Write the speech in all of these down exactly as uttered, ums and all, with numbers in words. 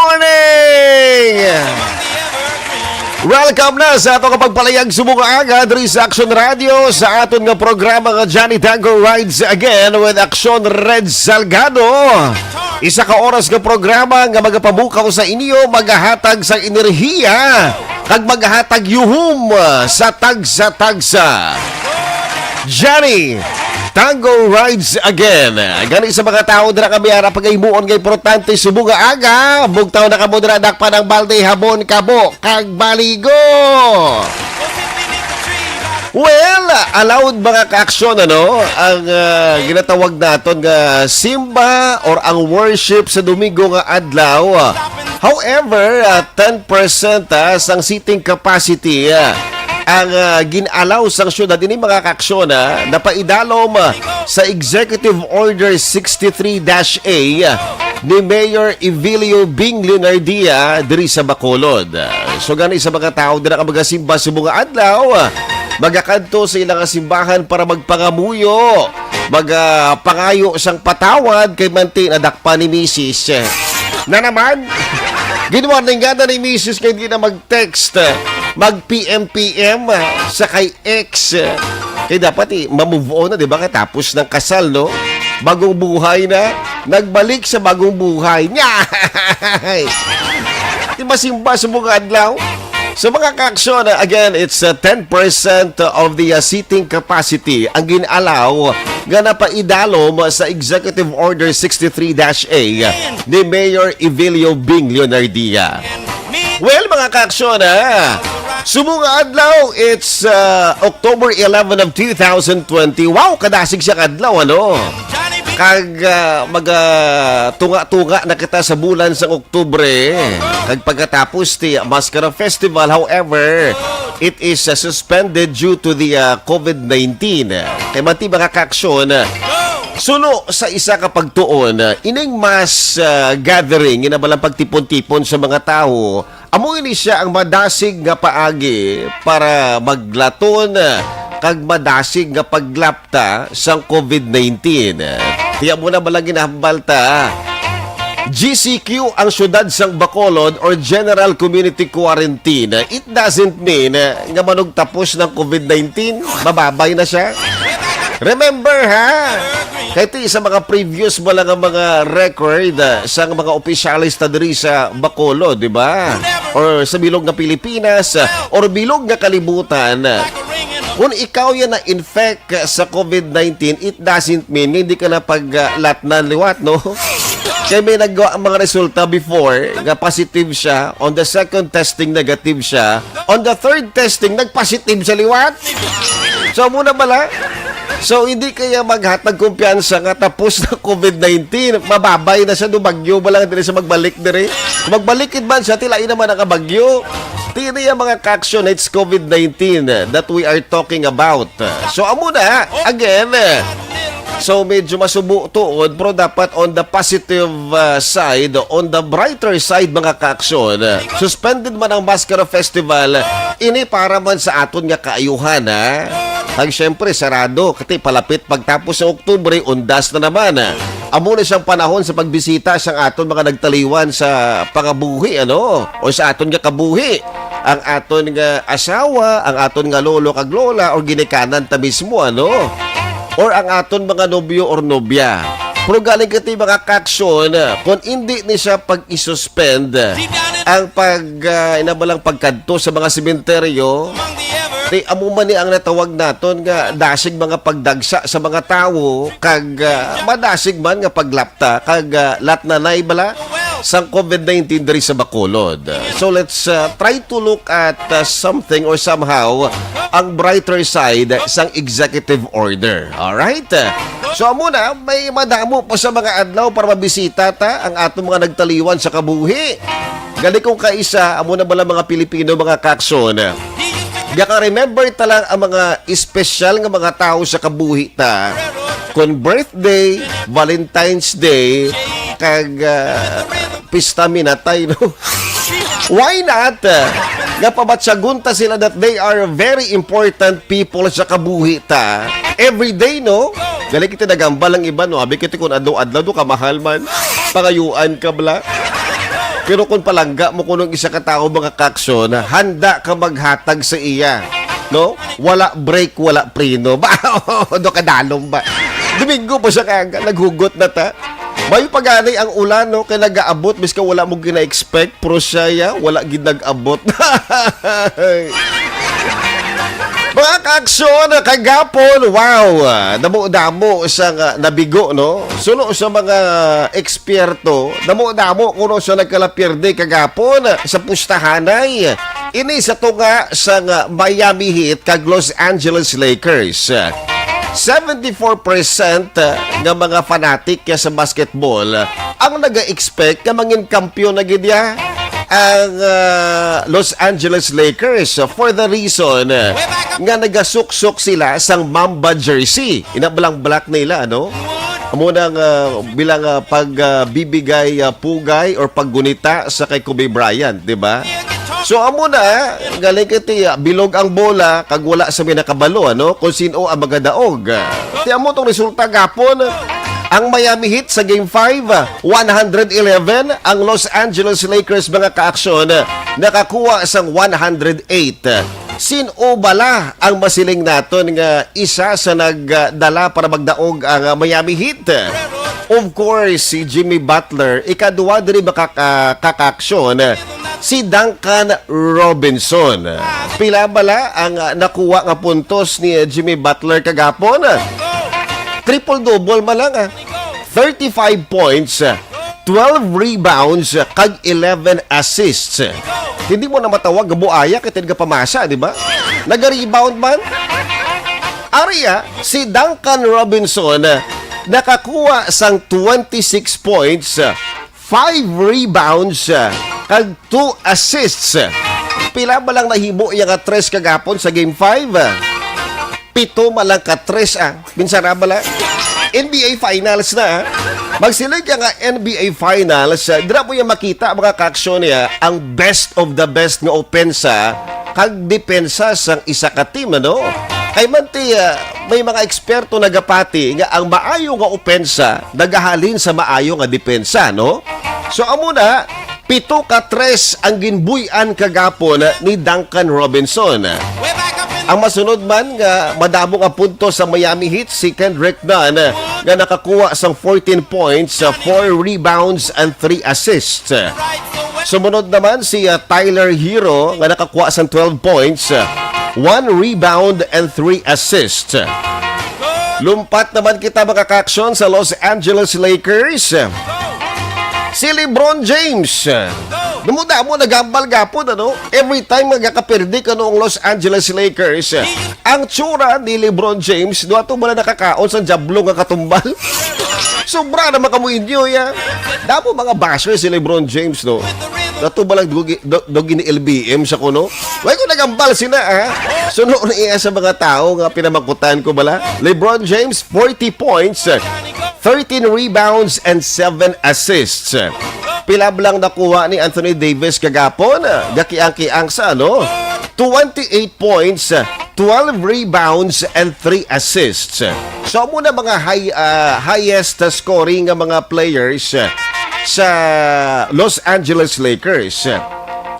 morning! Welcome na sa ato nga pagpalayag subong nga aga diri sa Action Radio, sa aton nga programa nga Johnny Tango Rides Again with Action Red Salgado. Isa ka oras nga programa nga magapamukaw sa inyo, magahatag sa enerhiya, kag magahatag yuhom sa tagsa-tagsa. Johnny Tango Rides Again. Gani sa mga tawo dira kami ara pagahimuon nga importante subong nga aga, bugtaw na kamo dira, dakpan ang balde, habon, kabo, kag baligo. Well, allowed, mga kaaksyon, ano, ang ah, ginatawag naton nga simba or ang worship sa Domingo nga adlaw. However, ah, ten percent, ah, sang seating capacity, ah, ang ah, gin-allow sang syudad. Ini, mga kaaksyon, ah, napaidalom, ah, sa Executive Order sixty-three dash A, ah, ni Mayor Evilio Bing Leonardia diri sa Bacolod. So gani sa mga tawo dira ka magasimba subong nga adlaw, magakadto sa ilang simbahan para magpangamuyo, magapangayo sang patawad kay manti nadakpan ni misis. Na naman, ginwarningan na ni misis kay di na mag-text, mag-P M P M sa kay ex. Kay dapat, eh, ma-move on na, di ba? Katapos ng kasal, no? Bagong buhay na. Nagbalik sa bagong buhay. Nya! Di masimba sa mga adlaw. Sa mga kaaksyon, uh, again, it's uh, ten percent of the uh, seating capacity ang gin-allow nga napaidalom sa Executive Order sixty-three dash A ni Mayor Evilio Bing Leonardia. Well, mga kaaksyon, ha? Subong nga adlaw, it's uh, October eleven of two thousand twenty. Wow, kadasig siya nga adlaw, ano? Kag uh, maga tunga-tunga na kita sa bulan sang Oktubre. Kag pagkatapos ti Mascara Festival, however, it is uh, suspended due to the uh, COVID nineteen. Kay manti, mga kaaksyon, suno sa isa ka pagtuon, ining mass uh, gathering, nga balang pagtipon-tipon sa mga tawo, amo ini sia ang madasig nga paagi para maglaton kag madasig nga paglapta sang COVID nineteen. Tiya mo na bala ginahambal ta. G C Q ang syudad sang Bacolod or General Community Quarantine. It doesn't mean nga manugtapos ng COVID nineteen. Mababay na siya. Remember, ha? Kay ti sa mga previous mo lang ang mga record, ah, sa mga opisyales ta diri sa Bacolod, di ba? Or sa bilog nga Pilipinas, ah, or bilog nga kalibutan, ah, kung ikaw yan na-infect sa covid nineteen, it doesn't mean nga hindi ka na paglatnan liwat, no? Kay may nagwa ang mga resulta before nga positive siya, on the second testing negative siya, on the third testing nagpositive siya liwat. So, muna bala, so, hindi kaya maghatag kumpiyansa nga tapos na covid nineteen. Mababay na siya, do bagyo ba lang diri sa magbalik diri? Kung magbalik man siya, tilain naman ang bagyo. Tini ang mga kaaksyon, it's covid nineteen that we are talking about. So, amo na, again, so medyo masubo tuod, pero dapat on the positive, uh, side, on the brighter side, mga kaaksyon, suspended man ang Mascara Festival, ini para man sa aton nga kaayuhan, ha? Kag syempre, sarado, kati palapit pagtapos sa Oktubre, undas na naman. Amo na siyang panahon sa pagbisita sang aton mga nagtaliwan sa pangabuhi, ano? O sa aton nga kabuhi. Ang aton nga asawa, ang aton nga lolo kag lola, o ginikanan ta mismo, ano? Or ang aton mga nobyo or nobya. Pero galing kati mga kaaksyon, kung hindi ni siya pag-isuspend ang pag, ah, inabalang pagkadto sa mga sementeryo, ti amo man ni ang natawag naton nga dasig mga pagdagsa sa mga tawo kag, ah, madasig man nga paglapta kag, ah, latnanay bala sang covid nineteen diri sa Bacolod. So let's, uh, try to look at, uh, something or somehow ang brighter side sang executive order. Alright? So amo na, may madamo pa sa mga adlaw para mabisita ta ang atong mga nagtaliwan sa kabuhi. Gani kung kaisa, amo na bala mga Pilipino, mga kaaksyon. Gaka-remember ta lang ang mga espesyal nga mga tawo sa kabuhi ta. Kon birthday, Valentine's Day, kag, ah, pista minatay, no? Why not? Nga pabatyagon ta sila that they are very important people sa kabuhi ta. Every day, no? Gali kita nagambal ang iba, no? Abi kita kung adlaw-adlaw, do kamahal man. Pangayuan ka, bla. Pero kung palangga mo kuno ang isa ka tawo, mga kaaksyon, handa ka maghatag sa iya, no? Wala break, wala preno. Ba, do kadalom ba? Domingo pa siya kaga, naghugot na ta. Mayo pa gani ang ulan, no? Kay nagaabot, bis ka wala mo gina-expect, pero siya, ya, wala gid nag-abot. Mga kaaksyon, kagapon, wow, ah, damo-damo sa nga nabigo, no? Suno sa mga eksperto, damo-damo kuno sa nagkalapirde kagapon sa pustahanay. Ini sa tunga sa nga Miami Heat kag Los Angeles Lakers. Seventy-four percent nga mga fanatic sa basketball ang naga-expect nga mangin kampiyon na gid ya ang, ah, Los Angeles Lakers for the reason nga nagasuksok sila sang Mamba jersey. Ina balang black nila, ano? Amo nang, ah, bilang, ah, pag, ah, bibigay, ah, pugay or paggunita sa kay Kobe Bryant, di ba? So, amo na, galing kay ti, ah, bilog ang bola, kag wala sa may nakabalo, ano? Kung sino ang magadaog. Ti amo tong resulta gapon. Ang Miami Heat sa Game five, ah, one hundred eleven. Ang Los Angeles Lakers, mga kaaksyon, nakakuha sang one hundred eight. Sin-o bala ang masiling naton nga isa sa nagdala para magdaog ang, ah, Miami Heat? Of course, si Jimmy Butler, ikaduha diri ba ka-, ka-, kakaaksyon, si Duncan Robinson. Pila bala ang, ah, nakuha nga puntos ni Jimmy Butler kagapon? Triple-double man lang, ah. Thirty-five points, twelve rebounds, kag eleven assists. Hindi mo na matawag nga buaya kay tinga pamasa, di ba? Naga-rebound man. Ari, ah, si Duncan Robinson, nakakuha sang twenty-six points, five rebounds, kag two assists. Pila ba lang nahimo iya nga tres kagapon sa Game five? Pito man lang ka tres, ah. Binsara bala. N B A Finals na, ah. Magsiling ka nga N B A Finals, ah, dira mo yung makita, mga kaaksyon niya, ang best of the best nga opensa kag depensa sang isa ka team, ano? Kay man ti, ah, may mga eksperto nagapati nga ang maayo nga opensa nagahalin sa maayo nga depensa, no? So, amo na, pito ka tres ang ginbuy-an kagapon ni Duncan Robinson. Ang masunod man nga madamo nga puntos sa Miami Heat, si Kendrick Nunn, nga nakakuha sang fourteen points, uh, four rebounds, and three assists. Sumunod naman si, uh, Tyler Herro, nga nakakuha sang twelve points, uh, one rebound, and three assists. Lumpat naman kita, mga kaaksyon, sa Los Angeles Lakers. Si LeBron James. Damo-damo nagambal gapon, ano? Every time nga gakaperde ka noong Los Angeles Lakers, ang tsura ni LeBron James, duha to bala nakakaon sa jablo nga katumbal. Sobra naman kamo inyo, ya. Damo mga basher si LeBron James, no? Dato ba lang dugi, do, dugi ni L B M sa kuno? Way ko nagambal sina, ha? Suno na iya sa mga tao nga pinamakutan ko bala. LeBron James, forty points, thirteen rebounds, and seven assists. Pila lang nakuha ni Anthony Davis kagapon? Gakiang-kiang sa, ano? Twenty-eight points, twelve rebounds, and three assists. So, amo na mga high, ah, highest scoring nga mga players, ah, sa Los Angeles Lakers.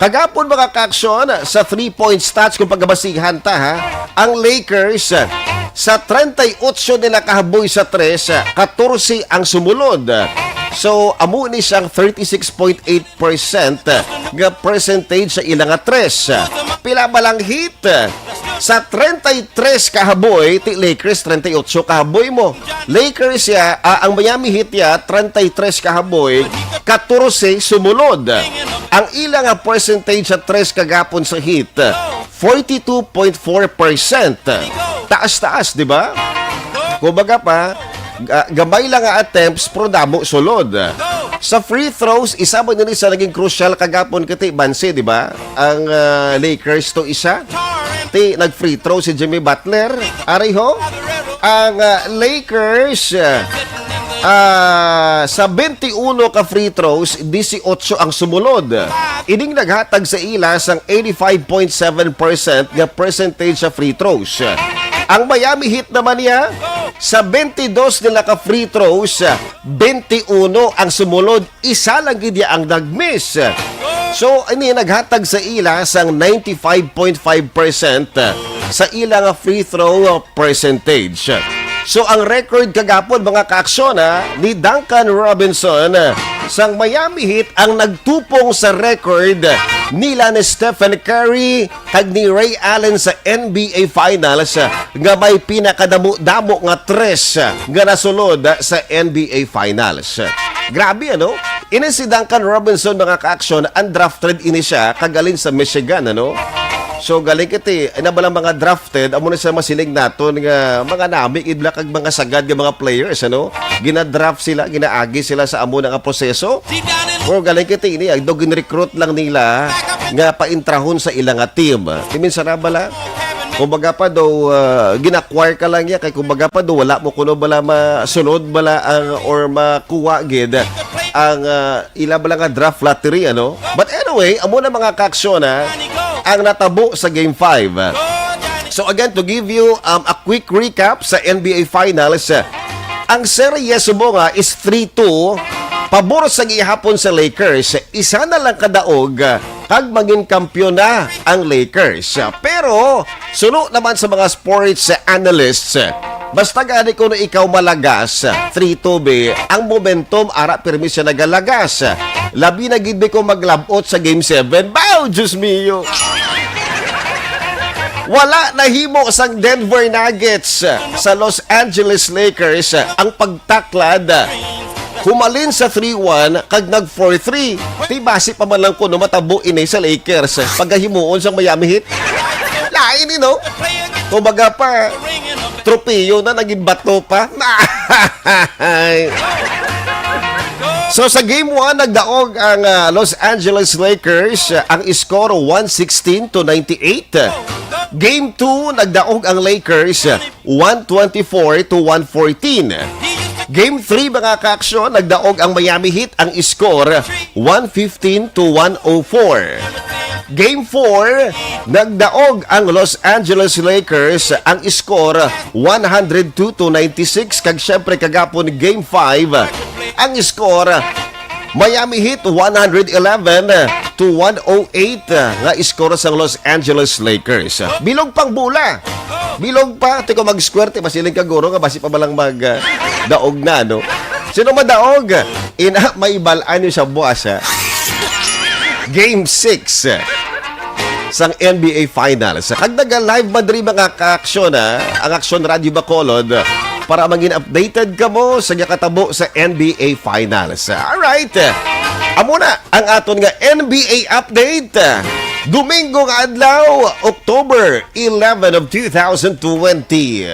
Kagapon, mga kaaksyon, sa three-point stats, kung pagabasihan ta, ha, ang Lakers, ah, sa treinta y ocho nila kahaboy sa tres, ah, katorse ang sumulod. So, amo ni siyang thirty-six point eight percent nga percentage sa ila nga tres. Pila ba lang Heat? Sa treinta y tres kahaboy, ti Lakers treinta y ocho kahaboy mo. Lakers ya, ah, ang Miami Heat ya, treinta y tres kahaboy, katorse sumulod. Ang ila nga percentage sa tres kagapon sa Heat, forty-two point four percent. Taas-taas, di ba? Kumbaga pa, ga-, gamay lang nga attempts, pero damo sulod. Sa free throws, isa man ini sa naging crucial kagapon kay Banse, di ba? Ang, ah, Lakers to isa. Ti, nag-free throw si Jimmy Butler. Ari ho, ang, ah, Lakers, ah, sa twenty-one ka free throws, dieciocho ang sumulod. Ining naghatag sa ila sang eighty-five point seven percent nga percentage sa free throws. Ang Miami Heat naman niya, sa twenty-dos nila ka free throws, twenty-uno ang sumulod, isa lang gid iya ang nag-miss. So, ini naghatag sa ila sang ninety-five point five percent sa ila nga free throw percentage. So, ang record kagapon, mga kaaksyon, ha, ni Duncan Robinson, sang Miami Heat ang nagtupong sa record nila ni Stephen Curry kag ni Ray Allen sa N B A Finals, ah, nga may pinakadamo-damo nga tres, ah, nga nasulod, ah, sa N B A Finals. Grabe, ano? Ini si Duncan Robinson, mga kaaksyon, undrafted ini siya, kag galing sa Michigan, ano? So, galing kiti, ina ba lang mga drafted, amo na sa masiling naton nga mga nami, idla kag mga sagad nga mga players, ano? Ginadraft sila, ginaagi sila sa amo na nga proseso. Pero galing kiti ini, ah, daw gin-recruit lang nila nga paintrahon sa ila nga team. Imin sana bala, kumbaga pa daw, ah, gin-acquire ka lang niya, kay kumbaga pa daw wala mo kuno bala masunod bala ang, or makuha gid ang, ah, ila bala nga draft lottery, ano? But anyway, amo na, mga kaaksyon, ha, ang natabo sa Game five. So again, to give you, um, a quick recap sa N B A Finals, ang serye subong nga is three two, pabor sa gihapon sa Lakers. Isa na lang ka daog, ah, kag mangin kampiyon na ang Lakers. Pero suno naman sa mga sports analysts, basta gani kuno ikaw malagas, three two be, ang momentum ara pirmi siya nagalagas. Labi na gid be kung maglabot sa Game seven. Baw, Diyos mio! Wala nahimo sang Denver Nuggets sa Los Angeles Lakers ang pagtaklad. Humalin sa three one kag nag four three. Ti basi pa man lang kuno matabo ini sa Lakers pagahimuon sang Miami Heat. Lain ni, no? Kumbaga pa, tropeyo na, naging bato pa. So, sa Game one, nagdaog ang, ah, Los Angeles Lakers. Ang score, one sixteen to ninety-eight. Game two, nagdaog ang Lakers, one twenty-four to one fourteen. Game three, mga kaaksyon, nagdaog ang Miami Heat, ang score, one fifteen to one oh four. Game four, nagdaog ang Los Angeles Lakers, ang score, one hundred two to ninety-six. Kag syempre, kagapon, Game five, ang score, Miami Heat, one hundred eleven to one oh eight, ah, nga iskor sang Los Angeles Lakers. Bilog pang bola. Bilog pa, ti ko magswerte, masiling ka guro nga basi pa man lang mag, ah, daog na, no? Sino madaog? Ina, may balaan niyo sa buwas, ha? Game six sang N B A Finals. Kag naga-live man diri, mga ka-aksyon, ha? Ang Aksyon Radio Bacolod, para mangin updated kamo sa ginakatabo sa N B A Finals. Alright. Amo na ang aton nga N B A update. Domingo nga adlaw, October eleven of two thousand twenty.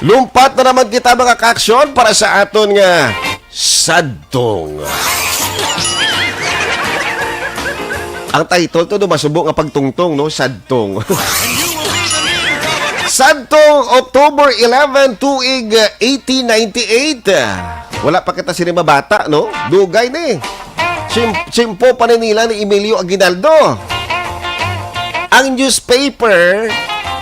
Lumpat na naman kita, mga ka-aksyon, para sa aton nga Sadtong. Ang title to, no, masubo nga pagtungtong, no? Sadtong. Sadtong, October eleven, tuig, uh, eighteen ninety-eight. Wala pa kita sini mabata, no? Dugay ni. Chim-, chimpo pa ni nila ni Emilio Aguinaldo. Ang newspaper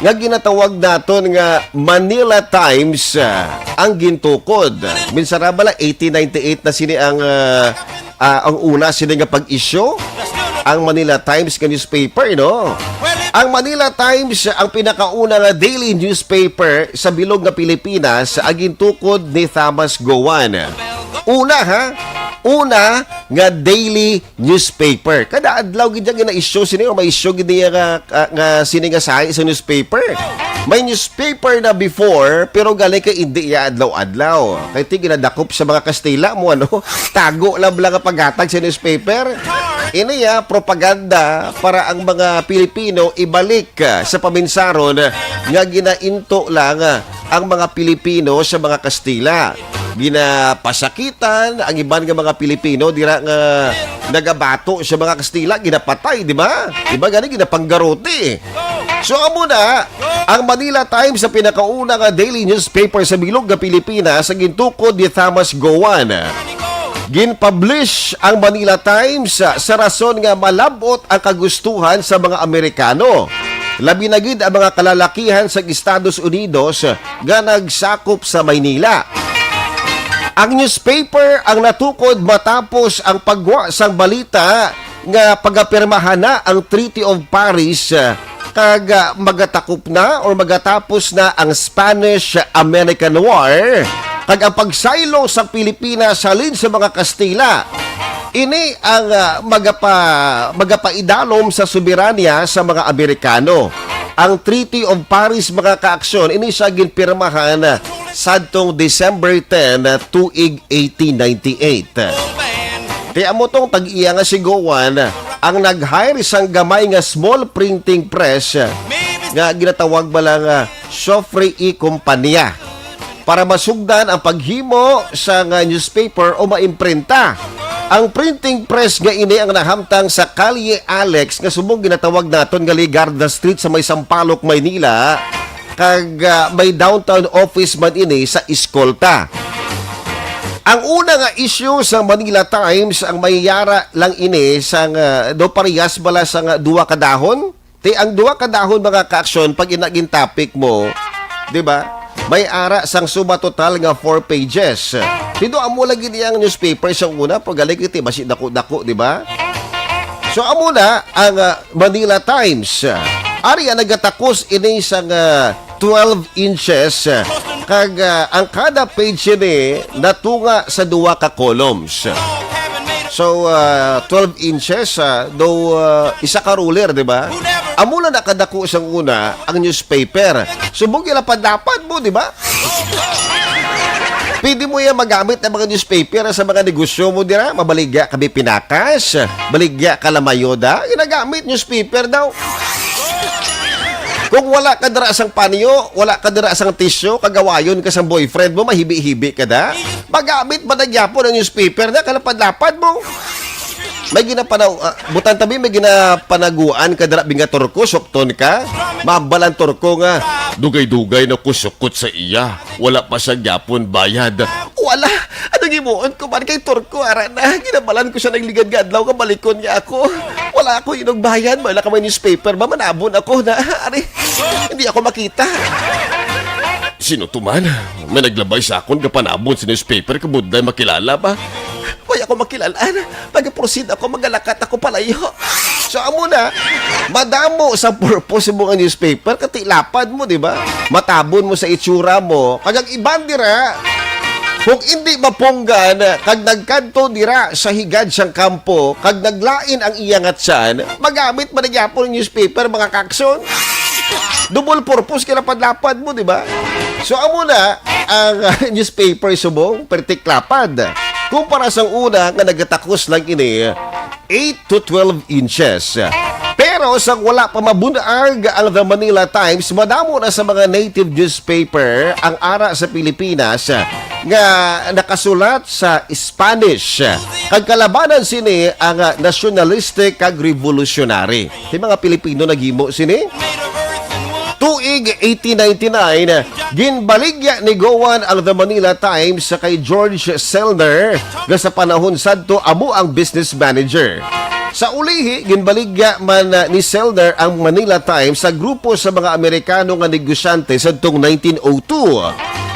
nga ginatawag naton nga Manila Times, ah, ang gintukod. Minsan ra bala, eighteen ninety-eight na sini ang, ah, ah, ang una sini nga pag-issue, ang Manila Times nga newspaper, no? Ang Manila Times ang pinakauna nga daily newspaper sa bilog nga Pilipinas, ang gintukod ni Thomas Gowan. Una, ha? Una nga daily newspaper. Kada adlaw gid yang gina-issue sini, o may issue gid niya nga, nga, nga sini nga sahi sa newspaper. May newspaper na before, pero gali kay indi iya adlaw-adlaw. Kay ti ginadakop sa mga Kastila mo, ano, tago lang bala nga paghatag sa newspaper. Ini ya propaganda para ang mga Pilipino ibalik, ah, sa paminsaron nga ginainto lang, ah, ang mga Pilipino sa mga Kastila. Ginapasakitan ang iban nga mga Pilipino dira nga nagabato sa mga Kastila, ginapatay, di ba? Iba gani ginapanggarote. So, amo na, ang Manila Times sa pinakauna nga daily newspaper sa bilog nga Pilipinas, ang gintukod ni Thomas Gowan. Ginpublish ang Manila Times sa rason nga malab-ot ang kagustuhan sa mga Amerikano, labi na gid ang mga kalalakihan sa Estados Unidos nga nagsakop sa Maynila. Ang newspaper ang natukod matapos ang pagwa sang balita nga pagapirmahan na ang Treaty of Paris, ah, kag, ah, magatakop na or magatapos na ang Spanish-American War, kag ang pagsaylo sa Pilipinas halin sa mga Kastila. Ini ang, ah, magapa-, magapaidalom sa soberanya sa mga Amerikano. Ang Treaty of Paris, mga kaaksyon, ini siya ginpirmahan, ah, sadtong December ten, ah, tuig eighteen ninety-eight. Kay amo tong tag-iya nga si Gowan ang nag-hire sang gamay nga small printing press nga ginatawag bala nga Joffre E Compania para masugdan ang paghimo sa nga newspaper o maimprenta. Ang printing press nga ini ang nahamtang sa Calle Alex nga subong ginatawag naton nga Legarda Street sa may Sampaloc, Maynila, kag, ah, may downtown office man ini sa Escolta. Ang una nga issue sa Manila Times, ang may yara lang ini sang, ah, do parehas bala sang, ah, duha ka dahon. Ti ang duha ka dahon, mga kaaksyon, pag ina gin-topic mo, di ba? May ara sang suma total nga four pages. Ti do amo lagi niya ang newspaper sa una, pag galing iti, basi dako-dako, di ba? So, amo na ang, ah, Manila Times. Ari ang nagatakos ini sang, ah, twelve inches, ah, kag, ah, ang kada page ini natunga sa duha ka columns. So, ah, twelve inches, ah, though, ah, isa ka ruler, di ba? Amo na nakadako sang una ang newspaper. Subong gilapad-lapad mo, di ba? Pwede mo yan magamit ang mga newspaper sa mga negosyo mo dira. Mabaligya kami pinakas, baligya ka lamayoda. Ginagamit newspaper daw. Kung wala ka dira sang panyo, wala ka dira sang tisyo, kagawayon ka sang boyfriend mo, mahibi-hibi ka da. Magamit ba na gyapon ang newspaper na kalapad-lapad mo? May ginapanaw, ah, butang tabi, may ginapanaguan ka dira, binga Turko, sukton ka. Mabalan Turko nga, dugay-dugay na ko sukot sa iya. Wala pa siya gyapon bayad. Wala! Ano gimuon ko man kay Turko? Ara na, ginabalan ko siya nagligad nga adlaw nga balikon niya ako. Wala ako inugbayan, wala ka may newspaper ba? Manabon ako na, ari, hindi ako makita. Sino to man? May naglabay sa akon nga panabon sa newspaper, kabudlay makilala ba? Way ako makilalaan. Mag-proceed ako, magalakat ako palayo. So, amo na, madamo sa purpose mo nga newspaper, kati lapad mo, di ba? Matabon mo sa itsura mo, kag ang iban dira, kung hindi mapunggan, kag nagkadto dira sa higad sang kampo, kag naglain ang iya nga tiyan, magamit man gyapon ang newspaper, mga kakson. Double purpose kay lapad-lapad mo, di ba? So, amo na ang uh, newspaper subong, pertik lapad. Kumpara sa una nga nagatakos lang ini, eight to twelve inches. Pero sa wala pa mabunag ang The Manila Times, madamo na sa mga native newspaper ang ara sa Pilipinas nga nakasulat sa Spanish. Kag kalabanan sini ang nasyonalistik kag revolusyonary. May mga Pilipino naghimo sini. Tuig eighteen ninety-nine, ginbaligya ni Gowan ang The Manila Times sa kay George Selner, nga sa panahon sadto amo ang business manager. Sa ulihi, ginbaligya man ni Selner ang Manila Times sa grupo sa mga Amerikano nga negosyante sadtong nineteen oh two.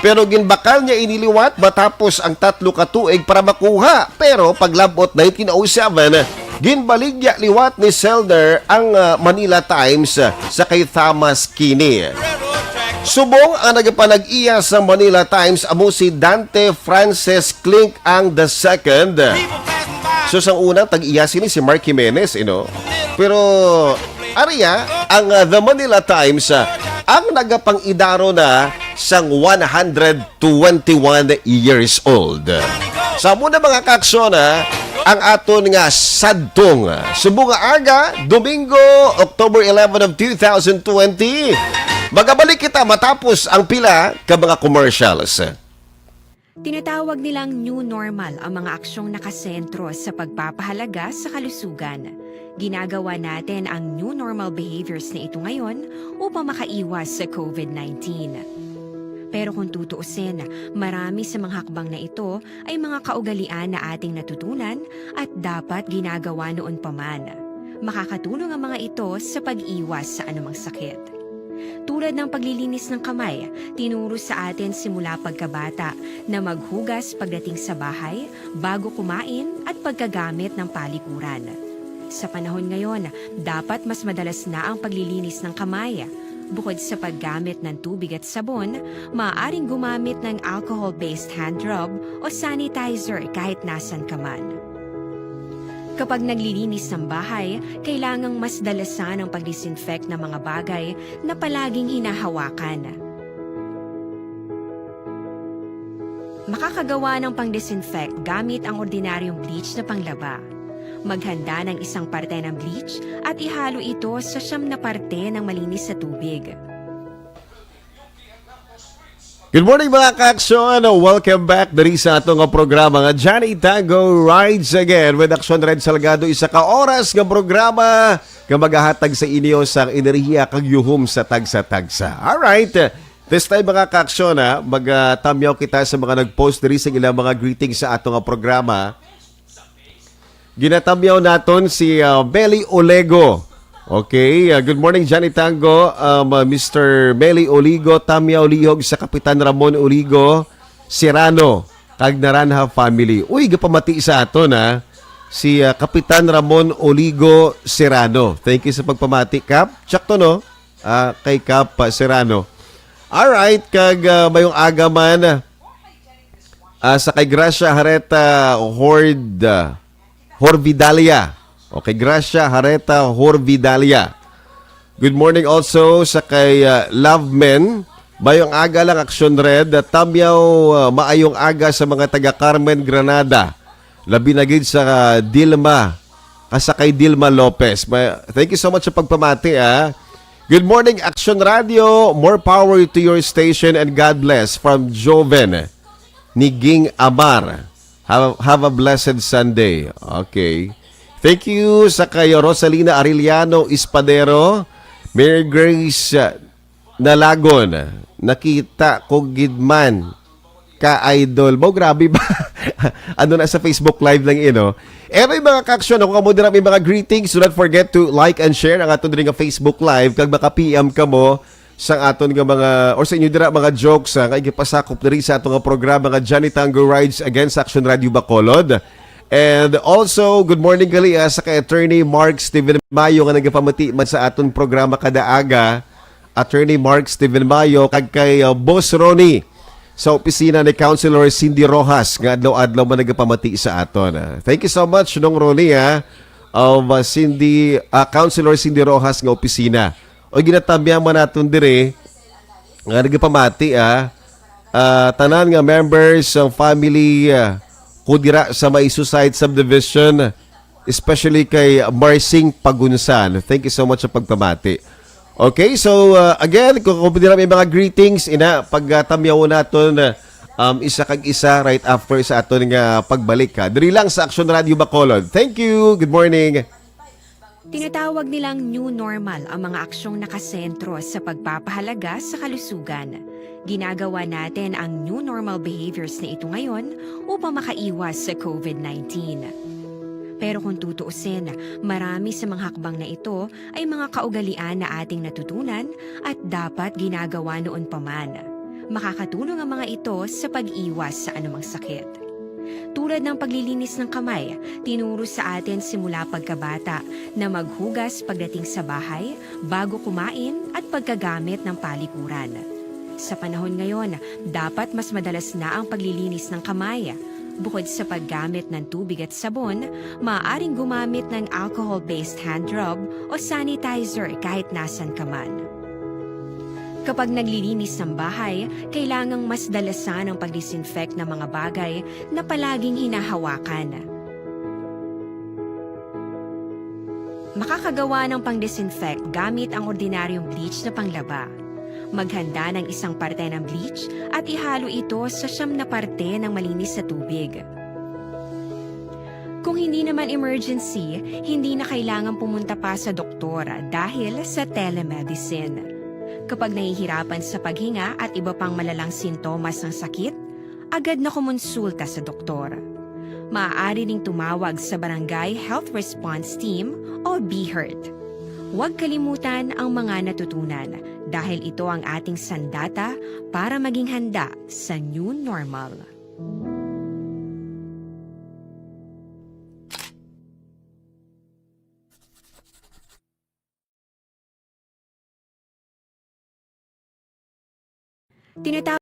Pero ginbakal niya ini liwat matapos ang tatlo ka tuig para makuha. Pero paglabot nineteen oh seven, ginbaligya liwat ni Selner ang ah, Manila Times sa kay Thomas Kinney. Subong ang nagapanag-iya sa Manila Times amo si Dante Francis Klink ang the second. So sang una, tag-iya sini si Mark Jimenez, you know. Pero ariya ang ah, The Manila Times ah, ang nagapang-idaro na sang one hundred twenty-one years old. Sa amo na, mga kaksyon, ha, ang aton nga sadtong subong nga aga, Domingo, October eleven of two thousand twenty. Magabalik kita matapos ang pila ka mga commercials. Tinatawag nilang new normal ang mga aksyong nakasentro sa pagpapahalaga sa kalusugan. Ginagawa natin ang new normal behaviors na ito ngayon upang makaiwas sa covid nineteen. Pero kung tutuusin, marami sa mga hakbang na ito ay mga kaugalian na ating natutunan at dapat ginagawa noon pa man. Makakatulong ang mga ito sa pag-iwas sa anumang sakit. Tulad ng paglilinis ng kamay, tinuro sa atin simula pagkabata na maghugas pagdating sa bahay, bago kumain at pagkagamit ng palikuran. Sa panahon ngayon, dapat mas madalas na ang paglilinis ng kamay. Bukod sa paggamit ng tubig at sabon, maaaring gumamit ng alcohol-based hand rub o sanitizer kahit nasan ka man. Kapag naglilinis ng bahay, kailangang mas dalasan ang pag-disinfect ng mga bagay na palaging hinahawakan. Makakagawa ng pang-disinfect gamit ang ordinaryong bleach na panglaba. Maghanda ng isang parte ng bleach at ihalo ito sa siyam na parte ng malinis na tubig. Good morning, mga kaaksyon. Welcome back diri sa ato nga programa nga Johnny Tango Rides Again with Aksyon Red Salgado. Isa ka oras nga programa nga magahatag sa inyo sa enerhiya kag yuhom sa tagsa-tagsa. Alright. This time, mga kaaksyon, ha, magtamyaw kita sa mga nag-post diri sa ilang mga greetings sa ato nga programa. Ginatamyaw naton si ah, Meli Olego. Okay, ah, good morning, Johnny Tango. Um, ah, Mister Meli Oligo, tamyaw lihog sa Kapitan Ramon Oligo Serrano kag Naranha family. Uy, gapamati sa aton, ha, si ah, Kapitan Ramon Oligo Serrano. Thank you sa pagpamati, Kap. Sakto, no? Ah, kay Kap ah, Serrano. Alright, kag ah, mayong aga man. Ah, sa kay Gracia Hareta Hord, ah, Horvidalia. Okay, Gracia Hareta Horvidalia. Good morning also sa kay ah, Love Men. Mayong aga lang, Aksyon Red. At tamyaw, ah, maayong aga sa mga taga Carmen, Granada. Labi na gid sa ah, Dilma. Asa kay Dilma Lopez. Ma- Thank you so much sa pagpamati, ah. Good morning, Action Radio. More power to your station and God bless. From Joven Niging Amar. Have, have a blessed Sunday. Okay. Thank you sa kay Rosalina Arellano Espadero, Mary Grace uh, Nalagon. Nakita ko gid man ka, idol. Mo, grabe ba? Ano na sa Facebook Live lang, eh, no? Anyway, mga kaaksyon, kung kamo dira may mga greetings, do not forget to like and share ang aton diri nga Facebook Live. Kag maka-P M kamo sa aton nga mga, or sa inyo dira mga jokes, ah, nga igipasakop diri sa aton nga programa nga Johnny Tango Rides Again sa Action Radio Bacolod. And also, good morning gali, ah, sa kay Attorney Mark Steven Mayo nga nagapamati man sa aton programa kada aga. Attorney Mark Steven Mayo, kag kay, ah, Boss Ronnie sa opisina ni Councilor Cindy Rojas nga adlaw-adlaw man nagapamati sa aton. Ah, thank you so much, Nong Ronnie, ah, of, ah, Cindy, ah, Councilor Cindy Rojas nga opisina. O ginatamyaman naton diri nga nagapamati, ah, ah, tanan nga members sang family, ah, ko dira sa may Susite Subdivision, especially kay Marsing Pagunsan. Thank you so much sa pagpamati. Okay, so, uh, again, kung, kung dira may mga greetings, ina, pagtamyaw naton, uh, um, isa kag isa right after sa aton nga pagbalik, ha. Diri lang sa Action Radio Bacolod. Thank you. Good morning. Tinatawag nilang new normal ang mga aksyong nakasentro sa pagpapahalaga sa kalusugan. Ginagawa natin ang new normal behaviors na ito ngayon upang makaiwas sa COVID nineteen. Pero kung tutuusin, marami sa mga hakbang na ito ay mga kaugalian na ating natutunan at dapat ginagawa noon pa man. Makakatulong ang mga ito sa pag-iwas sa anumang sakit. Tulad ng paglilinis ng kamay, tinuro sa atin simula pagkabata na maghugas pagdating sa bahay, bago kumain, at pagkagamit ng palikuran. Sa panahon ngayon, dapat mas madalas na ang paglilinis ng kamay. Bukod sa paggamit ng tubig at sabon, maaaring gumamit ng alcohol-based hand rub o sanitizer kahit nasan ka man. Kapag naglilinis ng bahay, kailangang mas dalasan ang pag-disinfect ng mga bagay na palaging hinahawakan. Makakagawa ng pang-disinfect gamit ang ordinaryong bleach na panglaba. Maghanda ng isang parte ng bleach at ihalo ito sa siyam na parte ng malinis na tubig. Kung hindi naman emergency, hindi na kailangan pumunta pa sa doktor dahil sa telemedicine. Kapag nahihirapan sa paghinga at iba pang malalang sintomas ng sakit, agad na kumonsulta sa doktor. Maaari ding tumawag sa Barangay Health Response Team o BHERT. Huwag kalimutan ang mga natutunan dahil ito ang ating sandata para maging handa sa new normal. Tinata-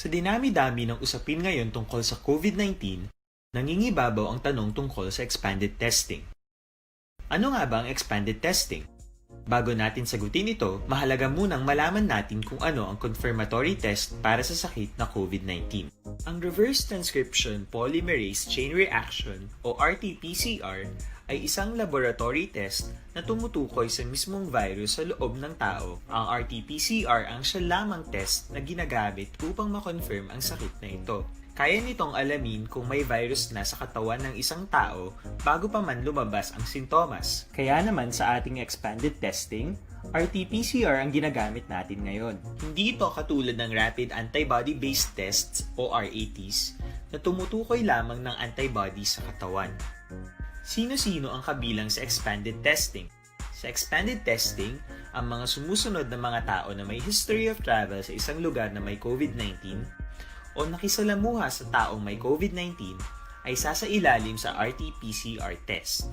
Sa dinami-dami ng usapin ngayon tungkol sa COVID nineteen, nangingibabaw ang tanong tungkol sa expanded testing. Ano nga ba ang expanded testing? Bago natin sagutin ito, mahalaga munang malaman natin kung ano ang confirmatory test para sa sakit na COVID nineteen. Ang reverse transcription polymerase chain reaction o R T P C R ay isang laboratory test na tumutukoy sa mismong virus sa loob ng tao. Ang R T P C R ang siya lamang test na ginagamit upang ma-confirm ang sakit na ito. Kaya nitong alamin kung may virus na sa katawan ng isang tao bago pa man lumabas ang sintomas. Kaya naman sa ating expanded testing, R T P C R ang ginagamit natin ngayon. Hindi ito katulad ng rapid antibody-based tests o R A Ts na tumutukoy lamang ng antibody sa katawan. Sino-sino ang kabilang sa expanded testing? Sa expanded testing, ang mga sumusunod na mga tao na may history of travel sa isang lugar na may COVID nineteen o nakisalamuha sa taong may COVID nineteen ay sasailalim sa R T P C R test.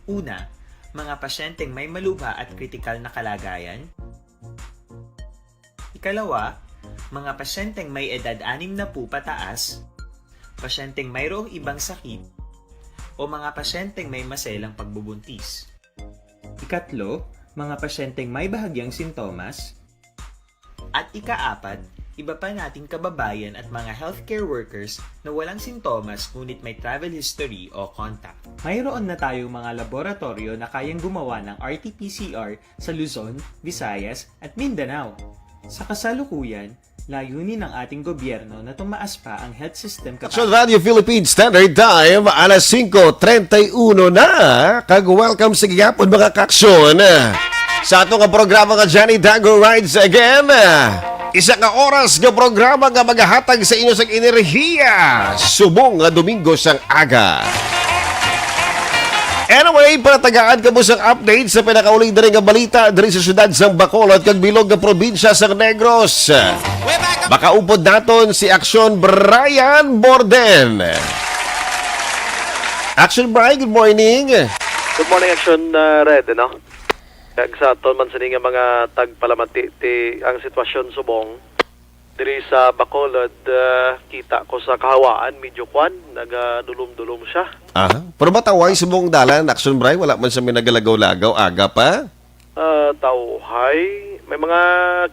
Una, mga pasyenteng may malubha at kritikal na kalagayan. Ikalawa, mga pasyenteng may edad anim na po pataas, pasyenteng mayroong ibang sakit, o mga pasyenteng may maselang pagbubuntis. Ikatlo, mga pasyenteng may bahagyang sintomas. At ikaapat, iba pa nating kababayan at mga healthcare workers na walang sintomas ngunit may travel history o contact. Mayroon na tayong mga laboratoryo na kayang gumawa ng R T P C R sa Luzon, Visayas, at Mindanao. Sa kasalukuyan, layunin ng ating gobyerno na tumaas pa ang health system Aksyon kapacity. Radyo Philippines Standard Time, alas singko treinta y uno na. Kag welcome sa gihapon, mga kaaksyon, sa ato nga programa nga Johnny Dago Rides Again. Isa ka oras nga programa nga magahatag sa inyo sang enerhiya subong nga Domingo sang aga. Anyway, para tagaan kamo sang update sa pinakauli diri nga balita diri sa siyudad sang Bacolod kag bilog nga probinsya sang Negros, makaupod naton si Aksyon Brian Borden. Aksyon Brian, good morning. Good morning, Aksyon, uh, Red, no? Kag sa aton man sini nga mga tagpalamati, ti ang sitwasyon subong diri sa Bacolod, ah, kita ko sa kahawaan, medyo kwan, nagadulom-dulom siya. Aha. Pero matawhay subong dalan, Aksyon Brian, wala man siya may nagalagaw-lagaw, aga pa? Ah, tawhay. May mga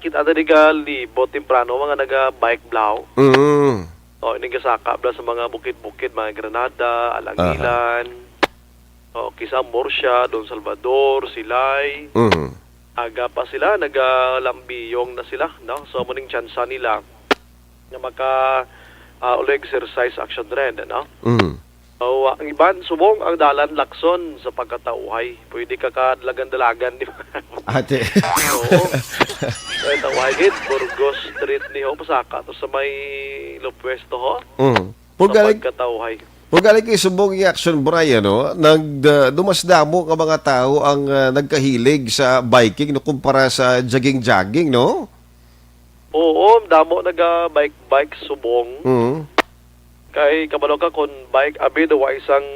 kita diri ka libot temprano, mga naga-bike blaw. Mm. O, ini gasaka bala sa mga bukid-bukid, mga Granada, Alangilan. Aha. O, kisa Murcia, Don Salvador, Silay. Mhm. Aga pa sila, nagalambiyong na sila, no? So, amo ning tsansa nila nga maka, ah, ulo exercise, Aksyon Red, no? Mhm. So, ah, ang iban, subong ang dalan, Lakson, sa pagkatawhay. Pwede ka kadalagan-dalagan, di ba? Ate. Oo. Ay, tawhay gid, Burgos Street ni ho, pasaka to sa may Lopez to, ho? Mhm. Sa Pugalig, pagkatawhay. Pugalig kay subong ni Action Brian, no? Nag, ah, dumas damo nga mga tawo ang, ah, nagkahilig sa biking, no, kumpara sa jogging-jogging, no? Oo, damo naga-bike-bike subong. Mhm. Kay kabalo ka, kung bike, abi daw, wa isang,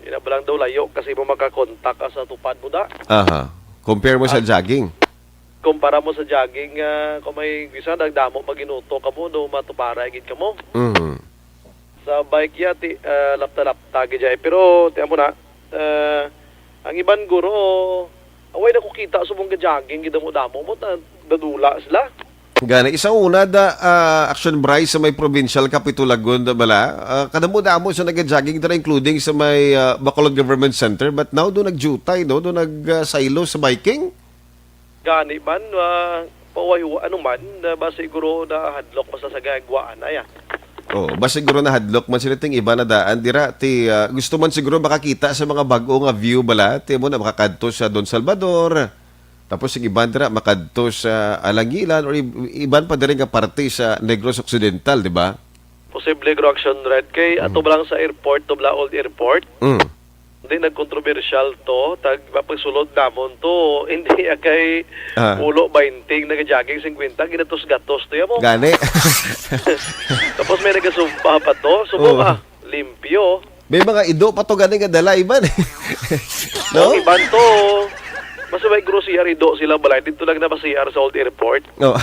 ina ba lang daw, layo, kasi mo makakontak ka sa tupad mo da. Aha. Compare mo sa Ah. jogging. Kumpara mo sa jogging, ah, kung may isa, nagdamo pa ginuto ka mo, do matupara gid ka mo. Mhm. Sa bike ya, ti, ah, lapta-lapta gid ya. Pero, ti, amo na, ah, ang iban guro, away na ko kita subong ga-jogging, gidamo-damo mo, ta-, dadula sila. Gani, isa una da, ah, Action Bryce sa may provincial Capitulagon da bala. Ah, kadamo-damo sa naga-jogging dira, including sa may, ah, Bacolod Government Center. But now, do nagjutay, no? Do nag, ah, saylo sa biking. Gani man, ah, pawayo, ano man, na ba siguro nahadlok pa sa sagagwaan, ay, ah. Oh, ba siguro nahadlok man sila ting iba na daan dira, ti, ah, gusto man siguro makakita sa mga bag-o nga view bala, ti mo na makakadto sa Don Salvador. Tapos yung iban dira makadto sa Alangilan or ib-, iban pa diri nga parte sa Negros Occidental, di ba? Posible gro Action Red kay Mm. ato ba lang sa airport, to bala old airport? Mm. Hindi nagkontrobersyal to, tag mapagsulod namon to. Hindi ya kay Ah. ulo bainting nagajogging singkwenta, ginatos-gatos to ya mo. Gani. Tapos may nagasumpa pa to. Subong Oo. ah, limpyo. May mga ido pa to gani nga dala, iban. No? Ang iban to, basta may gro C R ido sila balay, dito lang na ba C R sa old airport. No.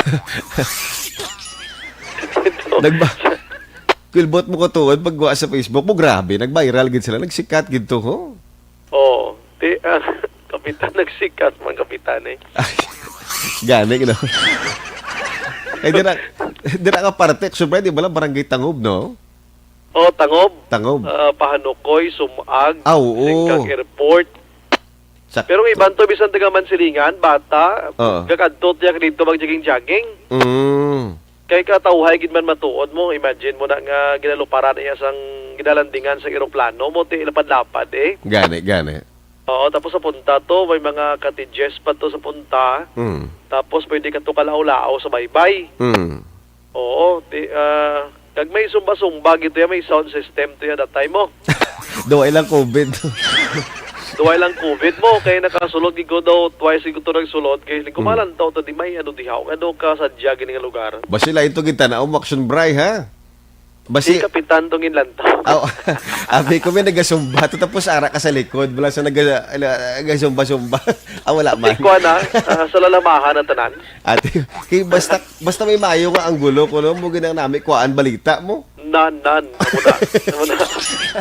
Ito. Nagba-, Kulbot mo ko tuod, pagwa sa Facebook mo, grabe, nag-viral gid sila, nagsikat gid to, ho? Oo. Ti, ah, kap-, Kapitan nagsikat, mga kapitan eh. Gani, no? Ay, dira, dira nga parte, syempre, di ba lang barangay Tangob, no? Oh, Tangob. Tangob. Ah, Pahanukoy, Sumag, Ah, oo. Singkang Airport. Sakto. Pero ang iban to, bisan taga Mansilingan, bata, Oo. gakadto tiyak dito mag-jogging-jogging. Mm. Kay katawhay gid man matuod mo, imagine mo na nga ginaluparan iya sang ginalandingan sang eroplano mo, ti lapad-lapad eh. Gani, gani. Oo, tapos sa punta to, may mga cottages pa to sa punta. Mm. Tapos pwede ka to kalaw-law sa baybay. Mm. Oo, ti, ah, kag may sumba-sumba gito ya, may sound system to ya that time mo. Duwa ilang covid. Duwa ilang covid mo, kay nakasulod gid ko daw, twice gid ko to nagsulod, kay Hmm. kumalan daw to, di may ano dihaw, ano ka sadya gini nga lugar. Basi lain to gintanaw mo, Action Bray, ha? Basi Si Kapitan to ginlantaw. Aw, abi ko may nagasumba to, tapos ara ka sa likod, wala sa naga-, ala-, nagasumba-sumba. Ah, wala man. Ikaw na, ah, sa lalamahan ang tanan. Ate, kay basta, basta may mayo nga anggulo ko, no? Mo ginang nami, kuhaan balita mo. Nan, nan. Amo na. Amo na.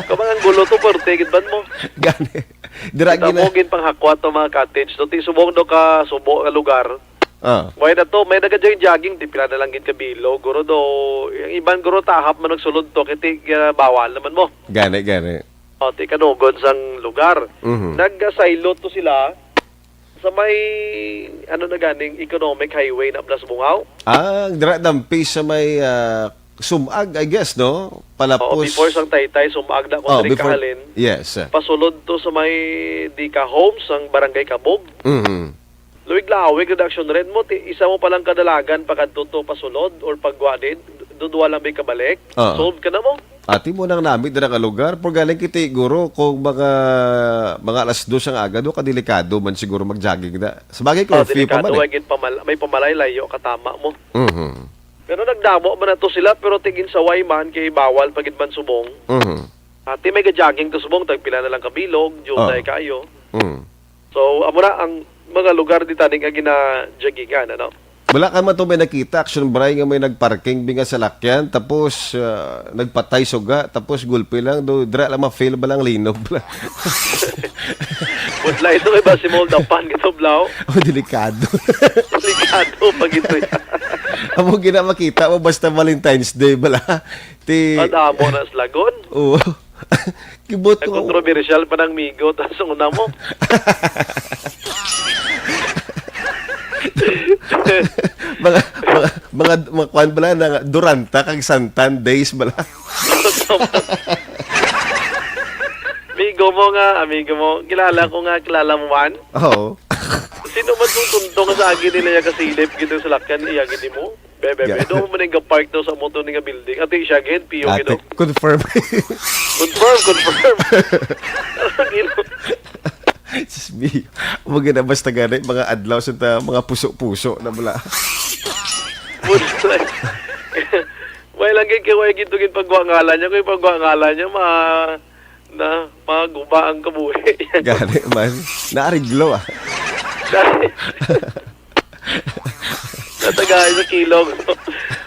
Kung mga anggulo to, pwerte, gid ban mo. Gani. Dira Kita gina- mo, ginpanghakwat ang mga cottage. So, ti subong do ka, subo nga lugar. Ah. May na to, may nagajogging-jogging, ti pila na lang gid ka bilog. Guro do, yung iban guro tahap man nagsulod to, kay ti, ah, bawal naman mo. Gani, gani. O, ti kanugon sang lugar. Mhm. Nagasaylo to sila sa may, ano na ganing, economic highway na Blas Bungaw. Ah, dira dampi sa may, ah, Sumag, I guess, no? Oo, Palapos. before sang Taytay, Sumag na kung Oh, diri before, kahalin. yes. Pasulod to sa may Dika Homes, ang Barangay Kabog. Mhm. Luwig-lawig, redaksyon red mo, ti, isa mo palang kadalagan pa kadto to pasulod or pagwalid, dudwa lang may kabalik. Oo. Solve ka na mo. Ati mo nang nami dira ka lugar, por galing kiti guro kung mga, mga alas dos ang aga, do ka delikado man siguro mag-jogging na. Sa bagay, Ah, curfew pa delikado, man eh. way gid pamal-, may pamalay layo, katama mo. Mhm. Pero nagdamo man na to sila, pero tigin sa way man, kay bawal pa gid man subong. Mhm. Ati may ga-jogging to subong, tagpila na lang kabilog, jutay Ah. kayo. Mhm. So, amo na ang mga lugar di tani nga gina-joggingan, ano? Wala ka man to may nakita, Action Bray, nga may nagparking bi nga salakyan, tapos, ah, nagpatay suga, tapos gulpi lang, do, dira lang ma-fail ba lang linob lang. Putla ito kay Basimol Dapan, gito, Blau. Oh, delikado. Delikado pag ito yan. Amo gina makita mo basta Valentine's Day bala. Ti Madamo na sa lagon. Oo. Kibot Ang ko. kontrobersyal pa ng Migo, tas ang una mo. Mga, mga, mga, mga kwan bala na Duranta kag Santan days bala. Migo mo nga, amigo mo. Kilala ko nga, kilala mo man. Oo. Sino man tong tunto nga sa agi nila yung kasilip, gito sa lakyan, iya gini mo? Bebe, Yeah. bebe, doon mo ning park daw sa motor ni nga building. Ate siya, gid, piyo, Ate, gid, oh. confirm. Confirm, confirm. Ang ino. Diyos mío. Mga na basta gani, mga adlaw sa ta, mga puso-puso na bala. Puso. Way lang gid kay way gid to gid pagwa ngalan niya. Kung pagwa ngalan niya, ma-, na, maguba ang kabuhi. Gani man. Naariglo, ah. Dahil natagayan sa kilog.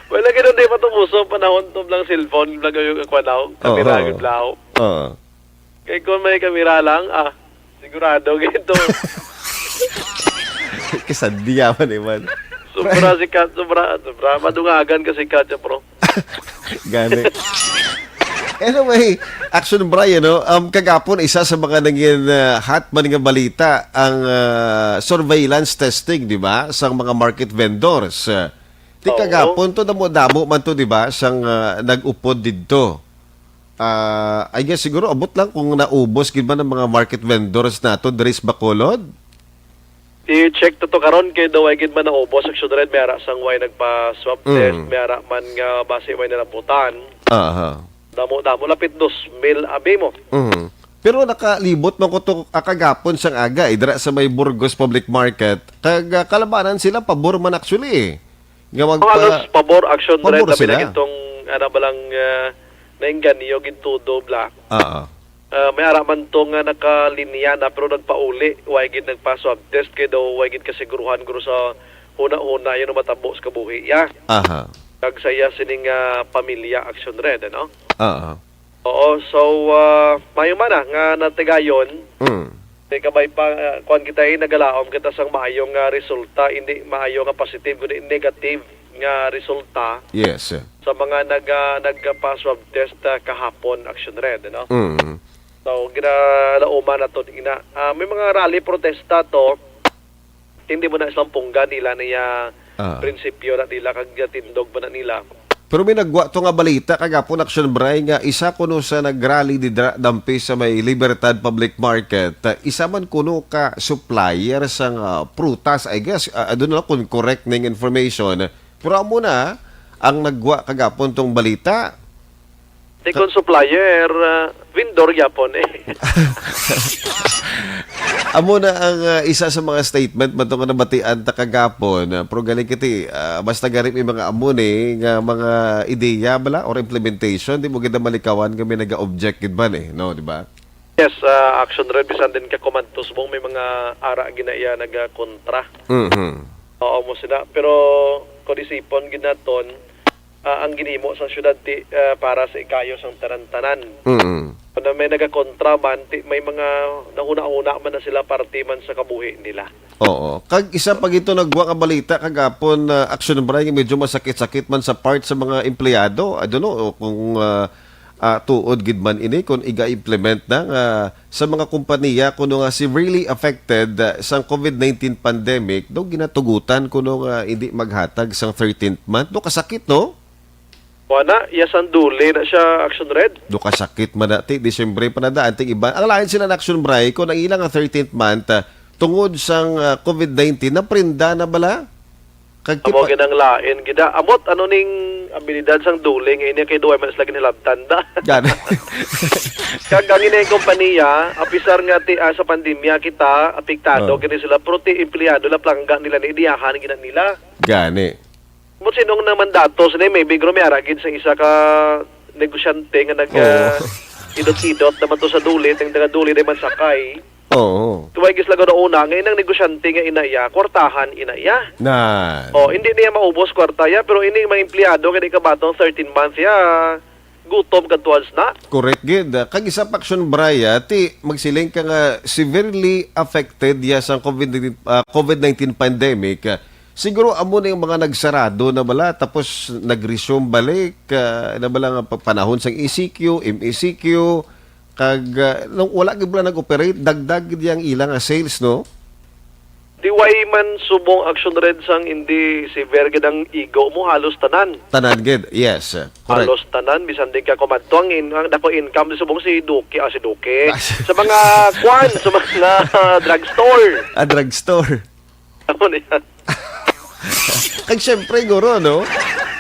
Wala ka nung di pa tumuso, panahon to lang cellphone, lang yung kwanaw, kamera, Oo. gid lao. Oo. Kay kung may kamera lang, ah, sigurado gito. Kasandiyawan, eh, man. Sobra sikat, sobra, sobra. Madungagan ka sikat, ya, bro. Gani. Anyway, Action Bray, ano, um, kagapon, isa sa mga nangin, uh, hot man nga balita, ang, uh, surveillance testing, di ba, sa mga market vendors. Uh, ti Oo. kagapon to, damo-damo man to, di ba, sang, uh, nag-upod didto. Uh, I guess siguro abot lang kung naubos gid man ang mga market vendors nato diri sa Bacolod. I-check to, to karon kay daw ay gid man naubos ang syudad, may ara sang way nagpa-swab Mm. test, may ara man nga basi may nalamputan. Aha. Damo-damo, lapit dos mil abi mo. Mhm. Pero nakalibot man ko to, ah, kagapon sang aga, eh, dira sa may Burgos Public Market. Kag, ah, kalabanan sila, pabor man actually, eh. Nga magpa-, Halos pabor, Action Bray, pabor labi na sila. Gitong, ano ba lang, ah, nainganyo gid todo, bla. Oo. Ah, may ara man to nga nakalinya na, pero nagpauli, way gid nagpa-swab test kay daw way gid kasiguruhan guro sa huna-huna yun ang matabo sa kabuhi, ya. Aha. Kag sa iya sining, ah, pamilya, Action Red, ano? Oo. Oo, so, ah, mayo man na nga natigayon, Mm. Di kabay pa, ah, kuwan kita, eh, nagalaom kita sang maayong, ah, resulta, hindi maayo nga positive, kundi negative nga resulta Yes. sa mga nag-, ah, nagpa-swab test, ah, kahapon, Action Red, no? Mm. So, ginalauman nato ina. Ah, may mga rally protesta to. Hindi mo na isang punggan nila niya Ah. prinsipyo na nila kag tindog ba na nila. Pero may nagwa to nga balita kagapon, Action Bray, nga isa kuno sa nagrally di dra-, dampi sa may Libertad Public Market. Ah, isa man kuno ka supplier sang, ah, prutas, I guess. Ah, I don't know kung correct ning information. Pero amo na ang nagwa kagapon tong balita. Di kon supplier, ah, vendor gyapon eh. Amo na ang, ah, isa sa mga statement man to nga nabatian ta kagapon, ah, pero galing kiti, ah, basta gani may mga amo ni nga mga ideya bala or implementation, di mo gid na malikawan nga may naga-object gid man eh, no, di ba? Yes, ah, Action Red, bisan din ka kumadto subong may mga ara gina iya nagakontra. Mhm. Oo, mo sila. Pero kung isipon gid naton, ah, ang ginhimo sa syudad ti, ah, para sa ikayo sang tanan-tanan. Mm. Kung may nagakontra man, ti, may mga nahuna-huna man na sila parte man sa kabuhi nila. Oo. Kag isa pa gito nagwa nga balita kagapon, ah, Action Bray, nga medyo masakit-sakit man sa part sa mga empleyado. I don't know kung, ah, ah, tuod gid man ini kung iga-implement na nga sa mga kompanya kuno nga severely affected, ah, sang covid nineteen pandemic, daw ginatugutan kuno nga hindi maghatag sang thirteenth month. No, kasakit, no? Wala, iya sang Dole na siya, Action Red. Do kasakit man dati, Disyembre pa na daan, ting iban. Ang lain sila na Action Bray, kung ang ilang ang thirteenth month, ah, tungod sang, ah, covid nineteen, naprenda na bala? Kag Amo tipa- gid ang lain gid, ah. Amot, ano ning abilidad sang Dole nga ini kay duway man sila ginhilabtan da? Gani. Kag ang ini kompanya, apisar nga ti, ah, sa pandemya kita, apektado Oh. gid sila, pero ti empleyado la plangga nila ni diyahan gid na nila. Gani. But sinong naman datos ni, maybe guro may ara gid sa isa ka negosyante nga nag, Oo. ah, idot-idot naman to sa Dole, tang taga Dole na man sakay. Oo. Tuway gis lagaw na una, nga inang negosyante nga ina iya, kwartahan ina iya. Na. Oh, hindi niya maubos kwarta ya, pero ini mga empleyado nga di kabaton thirteen months ya, gutom kadtuan na. Correct gid. Kag isa pa, Action Bray, ah, ti magsiling ka nga severely affected ya sang covid, ah, covid nineteen pandemic. Ah, siguro amo na yung mga nagsarado na bala, tapos nag-resume balik, ah, na bala nga pa-, panahon sang E C Q, M E C Q, kag, ah, nung wala gid bala nag-operate, dagdag gid yang ilang, ah, sales, no? Di way man subong Action Red sang hindi severe gid ang igo mo, halos tanan. Tanan gid, yes. Correct. Halos tanan, bisan din ka kumadto ang in-, ang dako income di subong si Duque, ah, si Duque. Ah, si Sa mga kwan, sa mga drugstore. Ah, drugstore. Ano niya? Kag syempre, guro, no?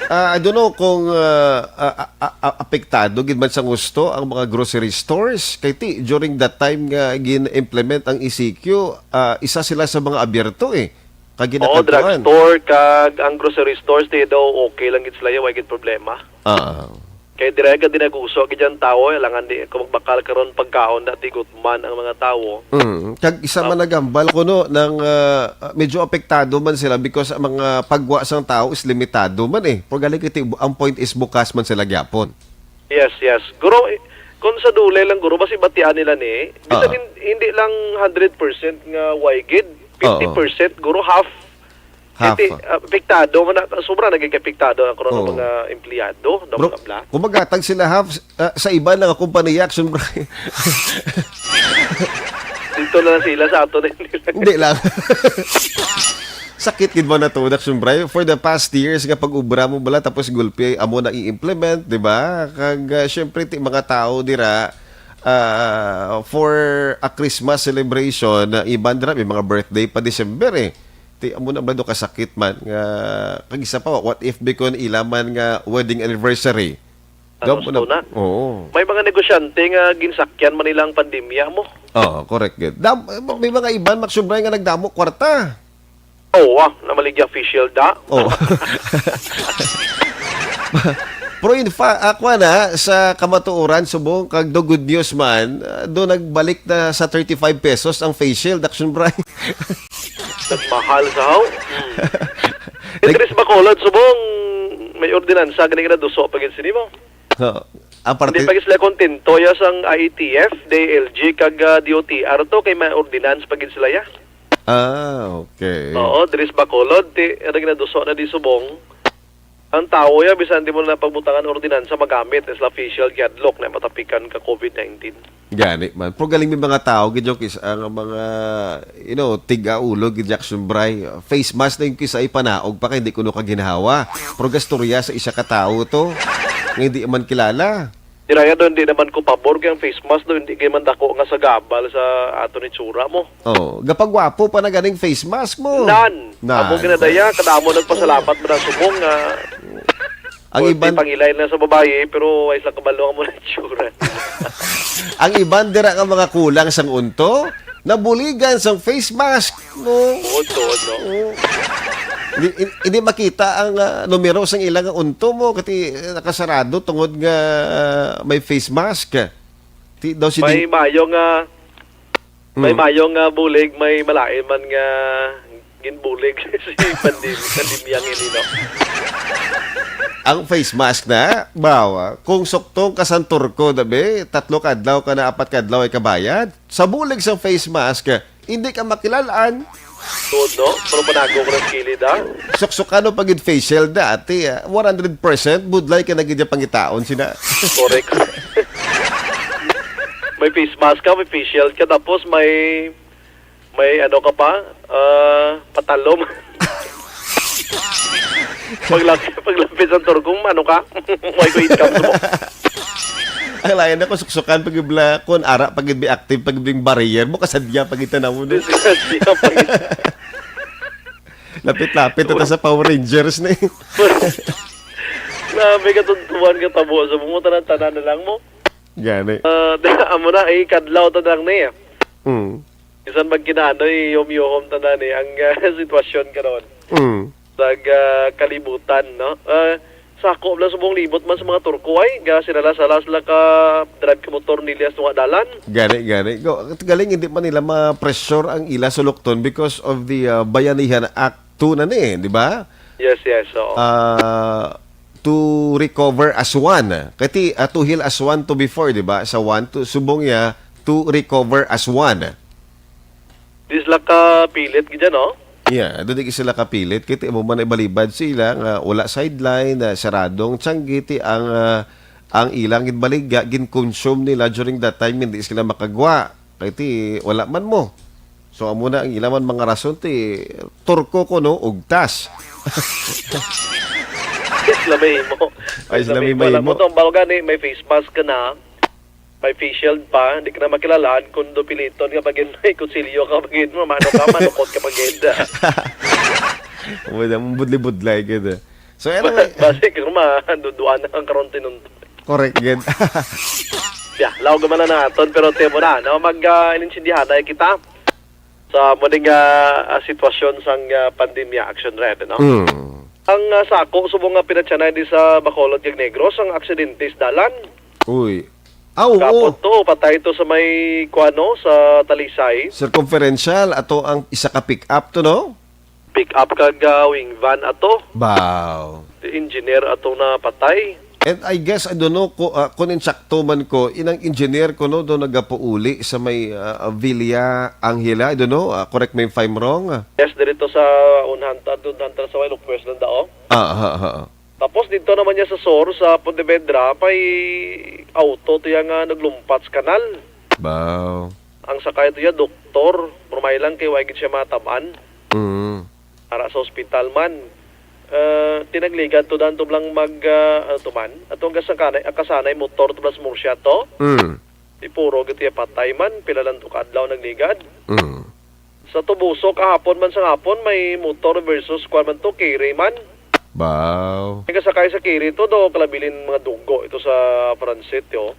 Ah, I don't know kung, ah, ah, ah, ah, apektado gid man sa gusto ang mga grocery stores. Kay ti, during that time nga gin-implement ang E C Q, ah, isa sila sa mga abierto, eh. Kag Oo, ginakadtuan. Drugstore kag ang grocery stores, di daw okay lang gid sila, way gid problema. Ah. Kay dira ka dinaguso gid ang tawo, eh, langan di ko magbakal karon pagkaon, dati gutman ang mga tawo. Mm. Kag isa man Ah. nagambal kuno nang, ah, medyo apektado man sila because ang mga pagwa sang tao is limitado man, eh. Pero galing kiti, ang point is bukas man sila gyapon. Yes, yes. Guro, eh, kung sa Dole lang, guro, basi batian nila ni, bisan Ah. hin-, hindi lang hundred percent nga way gid, Oo. fifty percent, guro, half. Half. Hindi, ah, apektado man na, sobra naging apektado ang karon Oo. mga empleyado, daw Bro, mga bla. Kung maghatag sila half, ah, sa iba nga kompanya, Action Bray. Dito na lang sila sa ato na hindi lang. Hindi lang. Sakit gid man na to, Action Bray. For the past years nga pag-ubra mo bala, tapos gulpi, amo na i-implement, di ba? Kag, ah, syempre, ti mga tao dira, ah, for a Christmas celebration, ah, iban dira, may mga birthday pa December, eh. Ti, amo na ba do kasakit man nga, kag isa pa, what if bikon ila man nga wedding anniversary? Ano Damo na, na? Oo. May mga negosyante nga ginsakyan man nila ang pandemya mo. Oo, correct gid. Dam-, may mga iban, Max Subray, nga nagdamo kwarta. Oo, ah, namaligya official da. Oo. Pero in fact, ako na, sa kamatuoran, subong, kag do good news man, ah, do nagbalik na sa thirty-five pesos ang face shield, Action Bray. Nagmahal sa haw. Hmm. Nag- Idris Bacolod, subong, may ordinansa, gani nga naduso pa gid sini mo. Oo. Ang Hindi parte pa gid sila kontento ya sang I A T F, D I L G, kag, ah, D O T R to, kay may ordinance pa gid sila ya. Ah, okay. Oo, diri sa Bacolod, ti, ano, ginaduso na di subong. Ang tawo ya, bisan di mo na pagbutangan ordinansa, magamit na sila facial, gihadlok na matapikan ka COVID nineteen. Gani man. Pero galing may mga tao, gid yung kis-, ang mga, you know, tig-aulo, gid, Jackson Bray. Face mask na yung kisa ipanaog pa kay hindi kuno ka ginhawa. Pero gastorya sa isa ka tao to. Nga hindi man kilala. Diraya doon, di naman ko pabor kay ang face mask doon, hindi kay man dako nga sa gabal sa ato ni tsura mo. Oh, gapagwapo pa na ganing face mask mo. Nan, Nan. Amo ginadaya, kadamo nagpasalamat mo na subong nga Ang Pwede iban pangilay na sa babayi, pero way sila kabalo ang mga itsura. Ang iban dira nga mga kulang sang unto, nabuligan sang face mask, no? Tuod, tuod, no? Oo. Hindi, hindi makita ang, ah, numero sang ila nga unto mo, kati, eh, nakasarado tungod nga, ah, may face mask. Ti daw si May Ding- mayo nga May Mm. mayo nga bulig, may malain man nga ginbulig si pandem-, pandemya nga ini, no? Ang face mask na, bawa, kung suktong ka sang Turko, dabi, tatlo ka adlaw ka na, apat ka adlaw ay kabayad. Sa bulig sa face mask, hindi ka makilalaan. Tuod, no? Pero manago ko ng kilid, ah. Suksukano pa gid facial dati, ah. One hundred percent budlay ka na gid yung pangitaon sina. Correct. May face mask ka, may face shield ka, tapos may, may ano ka pa, ah, patalom. Paglapit, paglapit sa Turkong, ano ka? May ko income mo. Ang lain na ko, suksukan, pag ibla, kung ara, pag ibi active, pag ibing barrier mo, kasadya, pag itanaw mo, no? Kasadya, pag Lapit-lapit na ta sa Power Rangers ni. Grabe ka, tuntuan ka, tabo. Sa mga tanan-tanan na lang mo. Gani. Ah, amo na, eh, kadlaw ta lang ni, eh. Mm. Bisan magkinaano, eh, yom-yohom ta na ni ang, ah, sitwasyon karon. Mm. Sa, ah, kalibutan, no? Ah, sa ako lang subong libot man sa mga Turko, ay, ga sila la, sala sila ka drive ka motor nila sa mga dalan. Gani, gani. Go, galing, hindi man nila ma-pressure ang ila sulukton because of the, ah, Bayanihan Act two na ni, di ba? Yes, yes, oo. Ah, to recover as one. Kati, ah, to heal as one to before, di ba? Sa one, to, subong niya, to recover as one. Di sila kapilit gid, no? Yeah, doon di sila kapilit. Kati, amo man ibalibad sila nga wala sideline, na saradong tiyanggi, ti ang, ah, ang ilang ginbaligya, gin-consume nila during that time, hindi sila makagwa. Kay ti, wala man mo. So, amo na ang ila man mga rason, ti, Turko ko, no, ugtas. Sila may imo. Ay, sila may Sila may imo. Alam mo imo. To, ang bago gani, may face mask ka na, may face shield pa, hindi ka na makilalaan kung dupiliton ka pag may kutsilyo ka pag mo, mano ka, manukot ka pag. Wala, budli-budlay, gid, eh. So, anyway. Basi, kung ma, duduan na ang karon tinunto. Correct, gid. Yeah, laog man na naton, pero temo na, no? Mag, ah, inintindihan na kita sa muning, ah, ah, sitwasyon sang, ah, pandemya, Action Red, no? Mm. Ang, ah, sa ako, subong nga pinatyanay di sa Bacolod kag Negros, ang aksidente sa dalan. Uy. Ah, oo. Kapot to, patay to sa may, kuano, sa Talisay. Circumferential, ato ang isa ka pick-up to, no? Pick-up kag, ah, wing van ato. Baw. Engineer ato na patay. And I guess, I don't know ko, ah, kung insakto man ko, inang engineer ko, no, do nagapuuli sa may, ah, Villa Angela. I don't know, ah, correct me if I'm wrong. Yes, dito sa unhan ta, dunhan ta sa Wailok West lang dao. Ah, ah, ah, ah. Tapos dito naman niya sa Sur, sa Pontevedra, may auto to yang, ah, naglumpat sa kanal. Baw. Ang sakay to ya, doktor. Pero may lang kay wa gid siya matab-an. Mm. Para sa ospital man. Eh, tinagligad to dan to lang mag, ah, ano to man. Ato ang kasangkanay, ang kasanay motor to plus Murcia to. Mm. Di puro gid ya patay man. Pila lang to ka adlaw nagligad. Mm. Sa Tubuso, kahapon man sa hapon, may motor versus kwan man to, carry man. Baw. Ang kasakay sa carry to, do, kalabilin mga dugo ito sa Francis, yo.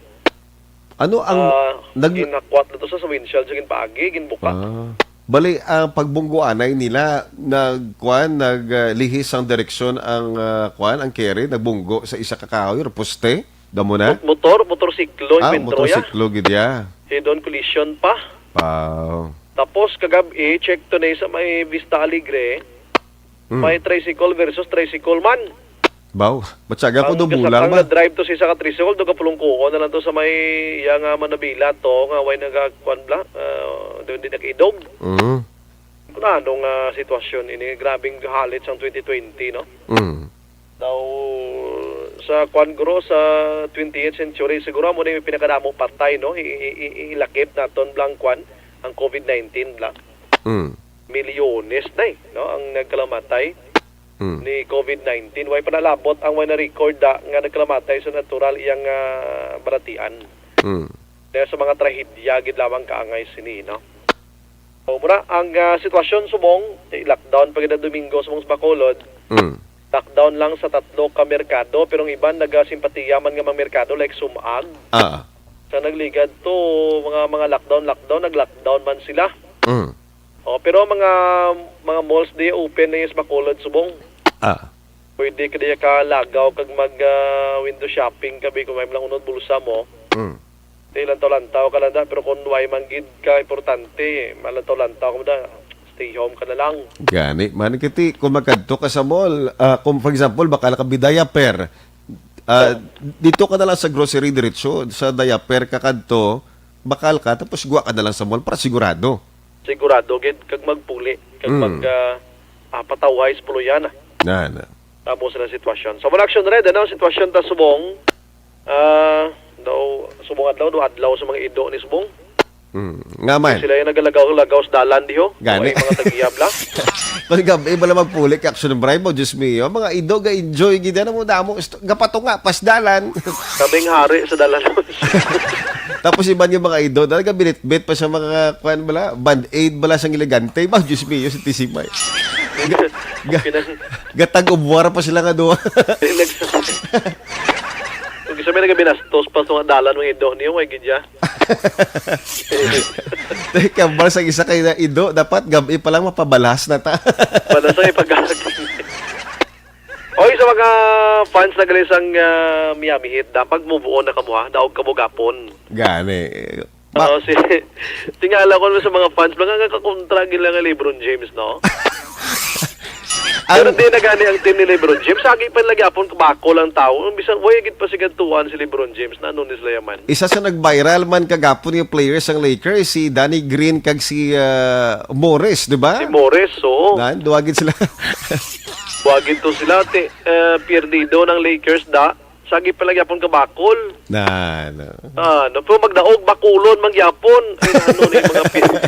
Ano ang Ah, nag- ginakwat na to sa, sa windshield, sa ginpaagi, ginbuka. Ah. Bali, ang pagbungguanay nila, nagkwan, nag, ah, lihis ang direksyon ang, ah, kwan, ang carry, nagbunggo sa isa ka kahoy, or poste, damo na? Mot-, motor, motorsiklo, Ah, enkwentro ya. Motorsiklo, gid ya. Head-on collision pa. Wow. Tapos, kagab-i, check to na sa may Vista Alegre, Mm. may tricycle versus tricycle man. Baw, matyaga ko Ang do bulang kasakang ba? Na-drive to sa isa ka tricycle, do kapulungkuon na lang to sa may iya nga manabila to, nga way naga-, kuwan bla, ah, doon din nag-idog. Mm. Kung ano nga sitwasyon ini, grabing halit sang twenty twenty, no? Mm. Daw, sa kuwan, guro, sa twentieth century, siguro amo na yung pinakadamo patay, no? I-, i-, i-, ilakip naton blang kuwan, ang covid nineteen bla. Mm. Milyones na eh, no? Ang nagkalamatay Mm. ni covid nineteen. Way pa nalabot ang way na record da, nga nagkalamatay sa natural iyang, ah, balatian. Mm. Dahil sa mga trahedya, gid lamang kaangay sini, no? O, mura, ang, ah, sitwasyon subong, eh, lockdown pa gid ang Domingo subong sa Bacolod. Mm. Lockdown lang sa tatlo ka merkado, pero ang iban nagasimpatiya man nga mga merkado, like Sumag. Ah. Sa nagligad to, mga, mga lockdown, lockdown, nag-lockdown man sila. Mm. Oh, pero mga, mga malls di open na yung sa Bacolod subong. Ah. Pwede ka diya ka lagaw kag mag, ah, window shopping ka, bi, kung may lang unod bulsa mo. Mm. Di lantaw-lantaw ka lang da, pero kung way man gid ka importante, malantaw-lantaw ka mo da, stay home ka na lang. Gani, man kiti, kung magkadto ka sa mall, ah, kung for example, baka ka bi diaper, ah, Oh. dito ka na lang sa grocery diretso, sa diaper ka kadto, bakal ka, tapos guwa ka na lang sa mall para sigurado. Sigurado gid, kag magpuli, kag Mm. mag, ah, ah, patawhay sa puluyan, ah. Na, na. Tamo sila sitwasyon. Sa Mula Action Red, ano ang sitwasyon ta subong? Ah, daw, subong adlaw, do adlaw sa mga ido ni subong. Mm. Nga man. Sila yung nagalagaw-lagaw sa dalan diho. Gani. Mga tagiyab lang. Pag gabi, bala magpuli ka, Action Bribe, oh, Diyos mio. Mga ido, ga-enjoy, gid, ano mo, damo, st-, gapatunga, pas dalan. Kaming hari sa dalan. Tapos iban yung mga ido, talaga binitbit pa sa mga, kuwan bala, band-aid bala sa elegante. Ba, Diyos mio, si Tisimay. Ga-, Pinang- gatag-ubwar pa sila nga duha. Pinag-, kung isa may nagabinastos pa sa mga dalan, mga ido niyo, may gidya. Teka, bal sa isa kay na ido, dapat gabi pa lang mapabalas na ta. Wala sa ipagkakit. Oy, sa mga fans na gali sang, ah, Miami Heat, dapat mubuon na kamo, ha? Daog kamo gapon. Gani. Ba- Oo, si, tingala ko sa mga fans, mga kakakontra gila nga LeBron James, no? Pero Ang di na gani ang team ni LeBron James. Sagi pa lagi apon kabakol ang tao. Ang bisan, way gid pa sigadtuan si LeBron James. Na ano ni sila yaman? Isa sa nag-viral man kagapon nga player sang Lakers, si Danny Green kag si, ah, Morris, di ba? Si Morris, oo. Nan, duwagin sila. Duwagin to sila. Ti-, eh, pierdido ng Lakers, da. Sagi pa lagi apon kabakol. Na, na. Ah, no, pero magdaog, bakulon, mangyapon. Ay, ano ni mga pin-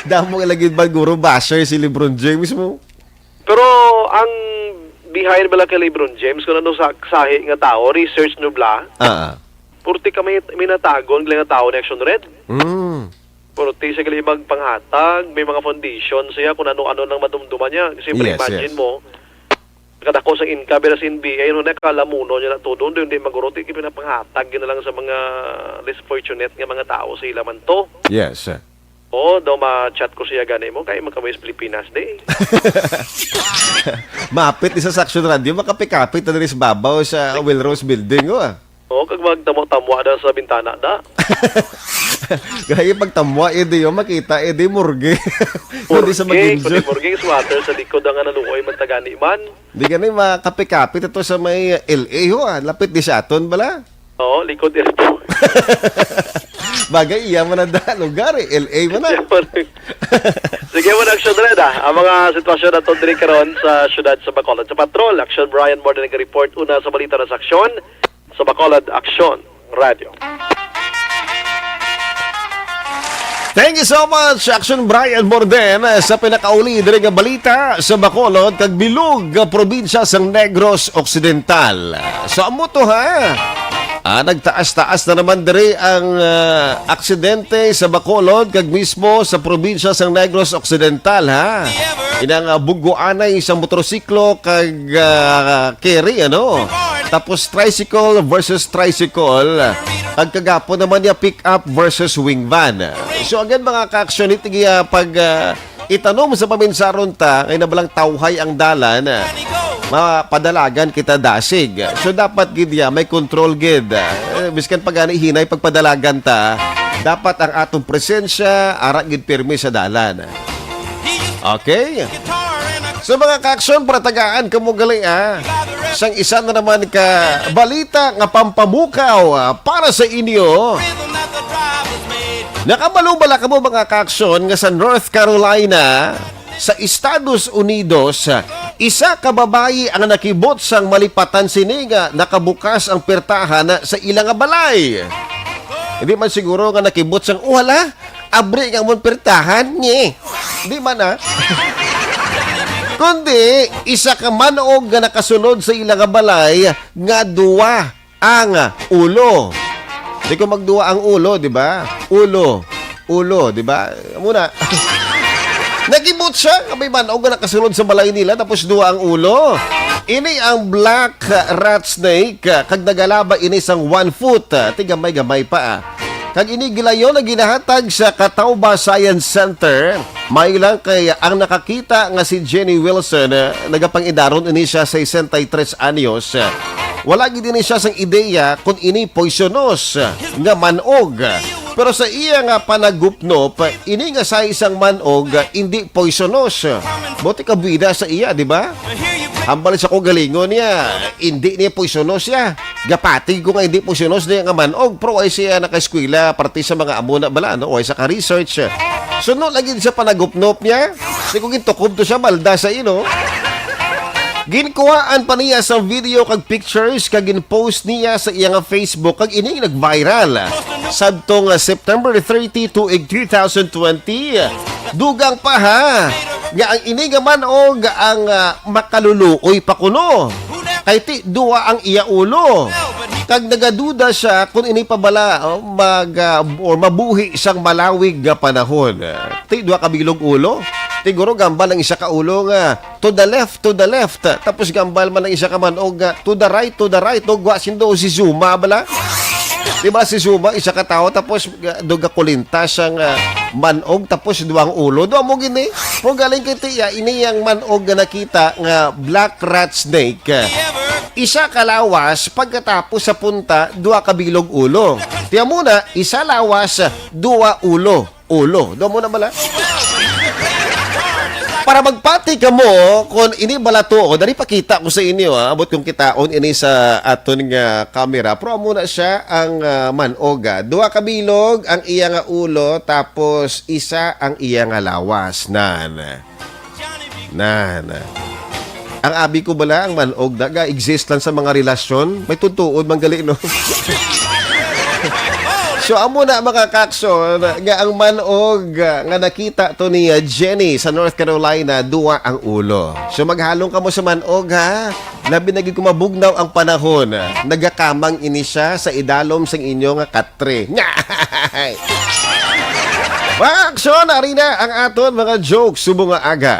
Damo nga lagi ba guro basher si LeBron James mo? Pero ang behind bala kay LeBron James, kung ano sa sahi nga tao, research nyo bla, Ah, ah. purti ka may minatagon nga tao ni Action Red. Mm. Purti siya gali magpanghatag, may mga foundation siya kung ano-ano nang madumduman niya. Siyempre, Yes, imagine yes. mo, kadako sa income, pero sa N B A, ano na, kalamuno niya na todo, hindi, hindi maguro, di, pinapanghatag yun na lang sa mga less fortunate nga mga tao sa ila man to. Yes. Oo, daw ma-chat ko siya gani mo, kay magkamay sa Pilipinas, di. Mapit isa sa Action Radio, makapikapit na diri sa babaw sa Will Rose Building, oh, ah. Oo, kag magtamo-tamo daw sa bintana, da. Kaya pagtamwa, eh, di, oh, makita, eh, di, morgue. Hindi sa Morgue, Maguinzon. Kundi morgue, swatter sa likod ang naluoy, man tagani man. Di gani, makapikapit ito sa may L A, ho, ah. Lapit di sa aton, bala? Oo, likod airport. Bagay, iya man ang da-, lugar, eh. L A man na. Sige mo na, Action Red, ah. Ang mga sitwasyon nato diri karon sa siyudad sa Bacolod. Sa Patrol, Action Brian Morden nag-report una sa balita na sa aksyon. Sa Bacolod, Action Radio. Thank you so much, Action Brian Morden, sa pinakauli diri nga balita sa Bacolod kag bilog nga probinsya sang Negros Occidental. So, amo to, ha? Ah, nagtaas-taas na naman diri ang, ah, aksidente sa Bacolod kag mismo sa probinsya sang Negros Occidental, ha? Inang, ah, buguanay sa motorsiklo kag, ah, carry, ano? Tapos tricycle versus tricycle. Kag kagapon naman niya pick up versus wing van. So again, mga ka-action, iti, ah, pag, ah, itanom sa paminsaron ta, kay nabalang tawhay ang dalan, ah, mapadalagan kita dasig. So dapat gid ya, may control gid. Eh, biskan pa gani hinay pagpadalagan ta, dapat ang atong presensya, ara gid pirmi sa dalan. Okay? So, mga kaaksyon, para tagaan kamo gali, ah, sang isa na naman ka balita nga pampamukaw, ah, para sa inyo. Nakabalo bala kamo, mga kaaksyon, nga sa North Carolina, sa Estados Unidos, isa ka babayi ang nakibot sang malipatan sini nga nakabukas ang pertahan sa ila nga balay. Hindi man siguro nga nakibot sang, "Oh, hala, abri nga amon pertahan," nge. Di man, ah. Kundi, isa ka manog nga nakasulod sa ila nga balay nga duwa ang ulo. Di ko magduwa ang ulo, di ba? Ulo. Ulo, di ba? Muna. Nakibot siya nga may manog nga nakasulod sa balay nila, tapos duwa ang ulo. Ini ang black rat snake, kag nagalaba ini sang one foot. Tigamay-gamay pa, ah. Kag ini gilayon nga ginahatag sa Catawba Science Center. May lang kay ang nakakita nga si Jenny Wilson, eh, nagapang-idaron ini siya, sesenta y tres anyos. Wala gid ini siya sang ideya kung ini poisonos nga manog. Pero sa iya nga panagupnop, ini nga size sang manog, hindi poisonos. Buti ka bida sa iya, di ba? Hambal sa kagalingon niya, hindi niya poisonos siya. Gapati ko nga hindi poisonos niya nga manog, pero ay siya nakaeskwela, parte sa mga amo na bala, no? O ay sa ka-research. Suno lagi sa panagupnop niya. Di ko gintukob to siya, balda sa ino. Ginkuhaan pa niya sa video kag pictures kag gin-post niya sa iya nga Facebook kag ining nag-viral. Sadto nga September thirty, tuig two thousand twenty. Dugang pa ha, nga ang ini nga manog ang, ah, makaluluoy pa kuno. Kay ti duwa ang iya ulo. Kag nagaduda siya kung ini pa bala, oh, mag, ah, or mabuhi sang malawig nga panahon. Ti duwa ka bilog ulo? Siguro gambal ang isa ka ulo nga to the left, to the left. Tapos gambal man ang isa ka manog nga to the right, to the right. Tugwa sindo si Zuma bala. Di ba si Zuma, isa ka tawo, tapos, ah, dugakulinta sang, ah, manog, tapos duwang ulo. Do mo gini. Mo galing kay tiya, ini yang manog nga nakita nga black rat snake. Isa ka lawas pagkatapos sa punta, duwa ka bilog ulo. Tiya muna, isa lawas, duwa ulo. Ulo. Do mo na bala? Para magpati kamo kung ini bala tuo, dali pakita ko sa inyo, ha. Abot kong kitaon ini sa aton nga camera. Pero amo na siya ang, ah, manog, ah. Duha ka bilog ang iya nga ulo, tapos isa ang iya nga lawas. Nan. Nan. Ang abi ko bala, ang manog na ga-exist lang sa mga relasyon. May tuntuon man gali, no? So, amo na, mga kakson, nga ang manog, ah, nga nakita to ni, ah, Jenny sa North Carolina, duwa ang ulo. So, maghalong kamo sa manog, ha? Labi na gid kung mabugnaw ang panahon. Nagakamang ini siya sa idalom sang inyo nga katre. Mga kakson, ari na ang aton mga jokes subong nga aga.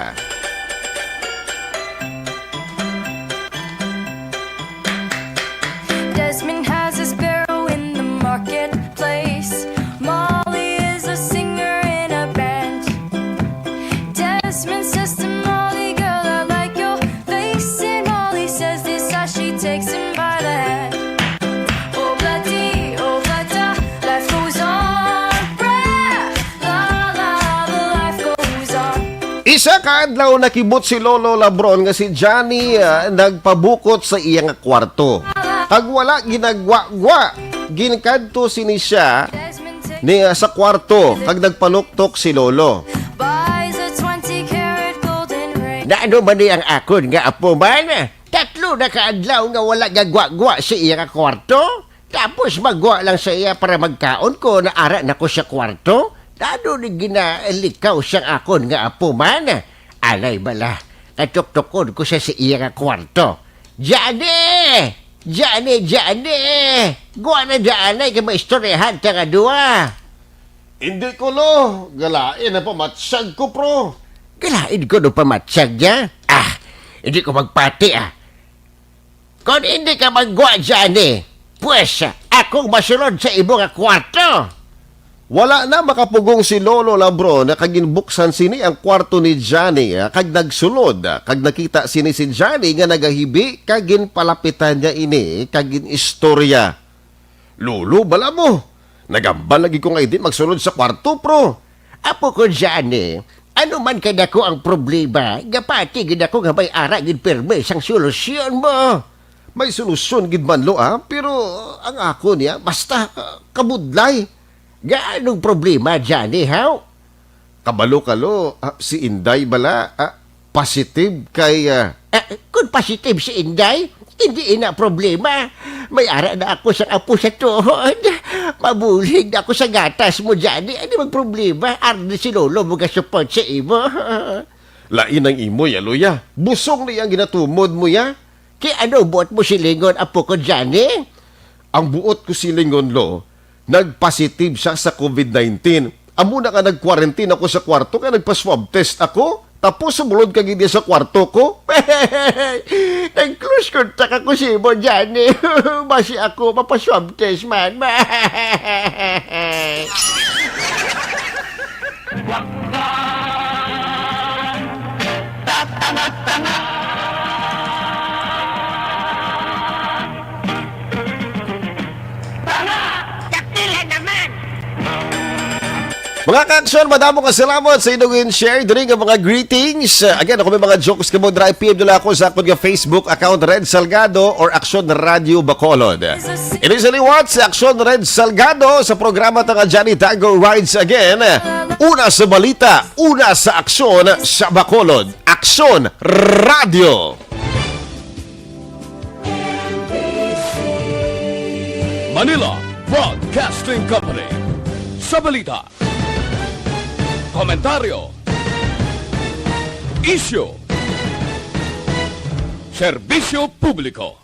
Desmond has a sparrow in the marketplace. Molly is a singer in a band. Desmond says to Molly, "Girl, I like your face." And Molly says this as she takes him by the hand. Oh, bloody, oh, bloody, life goes on. Brah! La, la, the life goes on. Isa ka adlaw nakibot si Lolo Labron nga si Johnny, ah, nagpabukot sa iya nga kwarto. Kag wala ginagwa-gwa. Ginkadto sini siya ni, ah, sa kwarto kag nagpanuktok si Lolo. Buys a twenty karat golden ring. Naano man ni ang akon nga apo man? Tatlo na ka adlaw nga wala gagwa-gwa sa iya nga kwarto. Tapos magwa lang sa iya para magkaon ko, naara na ko sa kwarto. Naano ni ginalikaw sang akon nga apo man? Alay bala, katuktukon ko siya sa iya nga kwarto. Johnny! Johnny, Johnny! Gwa na daan ay kay maistoryahan ta nga duwa. Hindi ko, lo. Galain ang pamatsag ko, pro. Galain ko no pamatsag niya? Ah, hindi ko magpati, ah. Kon hindi ka maggwa, Johnny, pues, akong masulod sa imo nga kwarto. Wala na makapugong si Lolo Labron, kag ginbuksan sini ang kwarto ni Johnny, ah, kag nagsulod, ah, kag nakita sini si Johnny nga nagahibi, kag ginpalapitan niya ini, kag gin-istorya. Lolo, bala mo, nagambal lagi ko nga hindi magsulod sa kwarto, pro. Apo ko, Johnny, Ano man kadako ang problema, gapati gid ako nga may ara gid pirme sang solusyon mo. May solusyon gid man, Lo, ah, pero ang ako niya, basta, ah, kabudlay. Gaanong problema, Johnny, haw? Kabalo ka, Lo, ah, si Inday bala, ah, positive kay, ah, Ah, kung positive si Inday, hindi ina problema. May ara na ako sa apo sa tuhod. Mabulig na ako sa gatas mo, Johnny. Ano bang problema? Ardi si Lolo mo ga-support sa imo. Lain ang imo, ya, Lo, ya. Busong na yang ginatumod mo, ya. Kay ano buot mo silingon, apo ko, Johnny? Ang buot ko silingon, Lo, nagpositive siya sa covid nineteen. Amo na nga nag-quarantine ako sa kwarto kay nagpa-swab test ako. Tapos sumulod ka gid sa kwarto ko. Nag-close contact ako si imo, Johnny. Basi ako mapa-swab test man. Dakila naman! Mga ka-aksyon, madamo nga salamat sa inyong in-share diri nga mga greetings. Uh, again, ako may mga jokes kamo, dry P M nila ako sa akon nga Facebook account, Red Salgado or Aksyon Radio Bacolod. Ini sa liwat si Aksyon Red Salgado sa programa ta nga Johnny Tango Rides Again. Una sa balita, una sa aksyon sa Bacolod. Aksyon Radio. Manila Broadcasting Company. Sa balita, komentaryo, isyu, serbisyo publiko.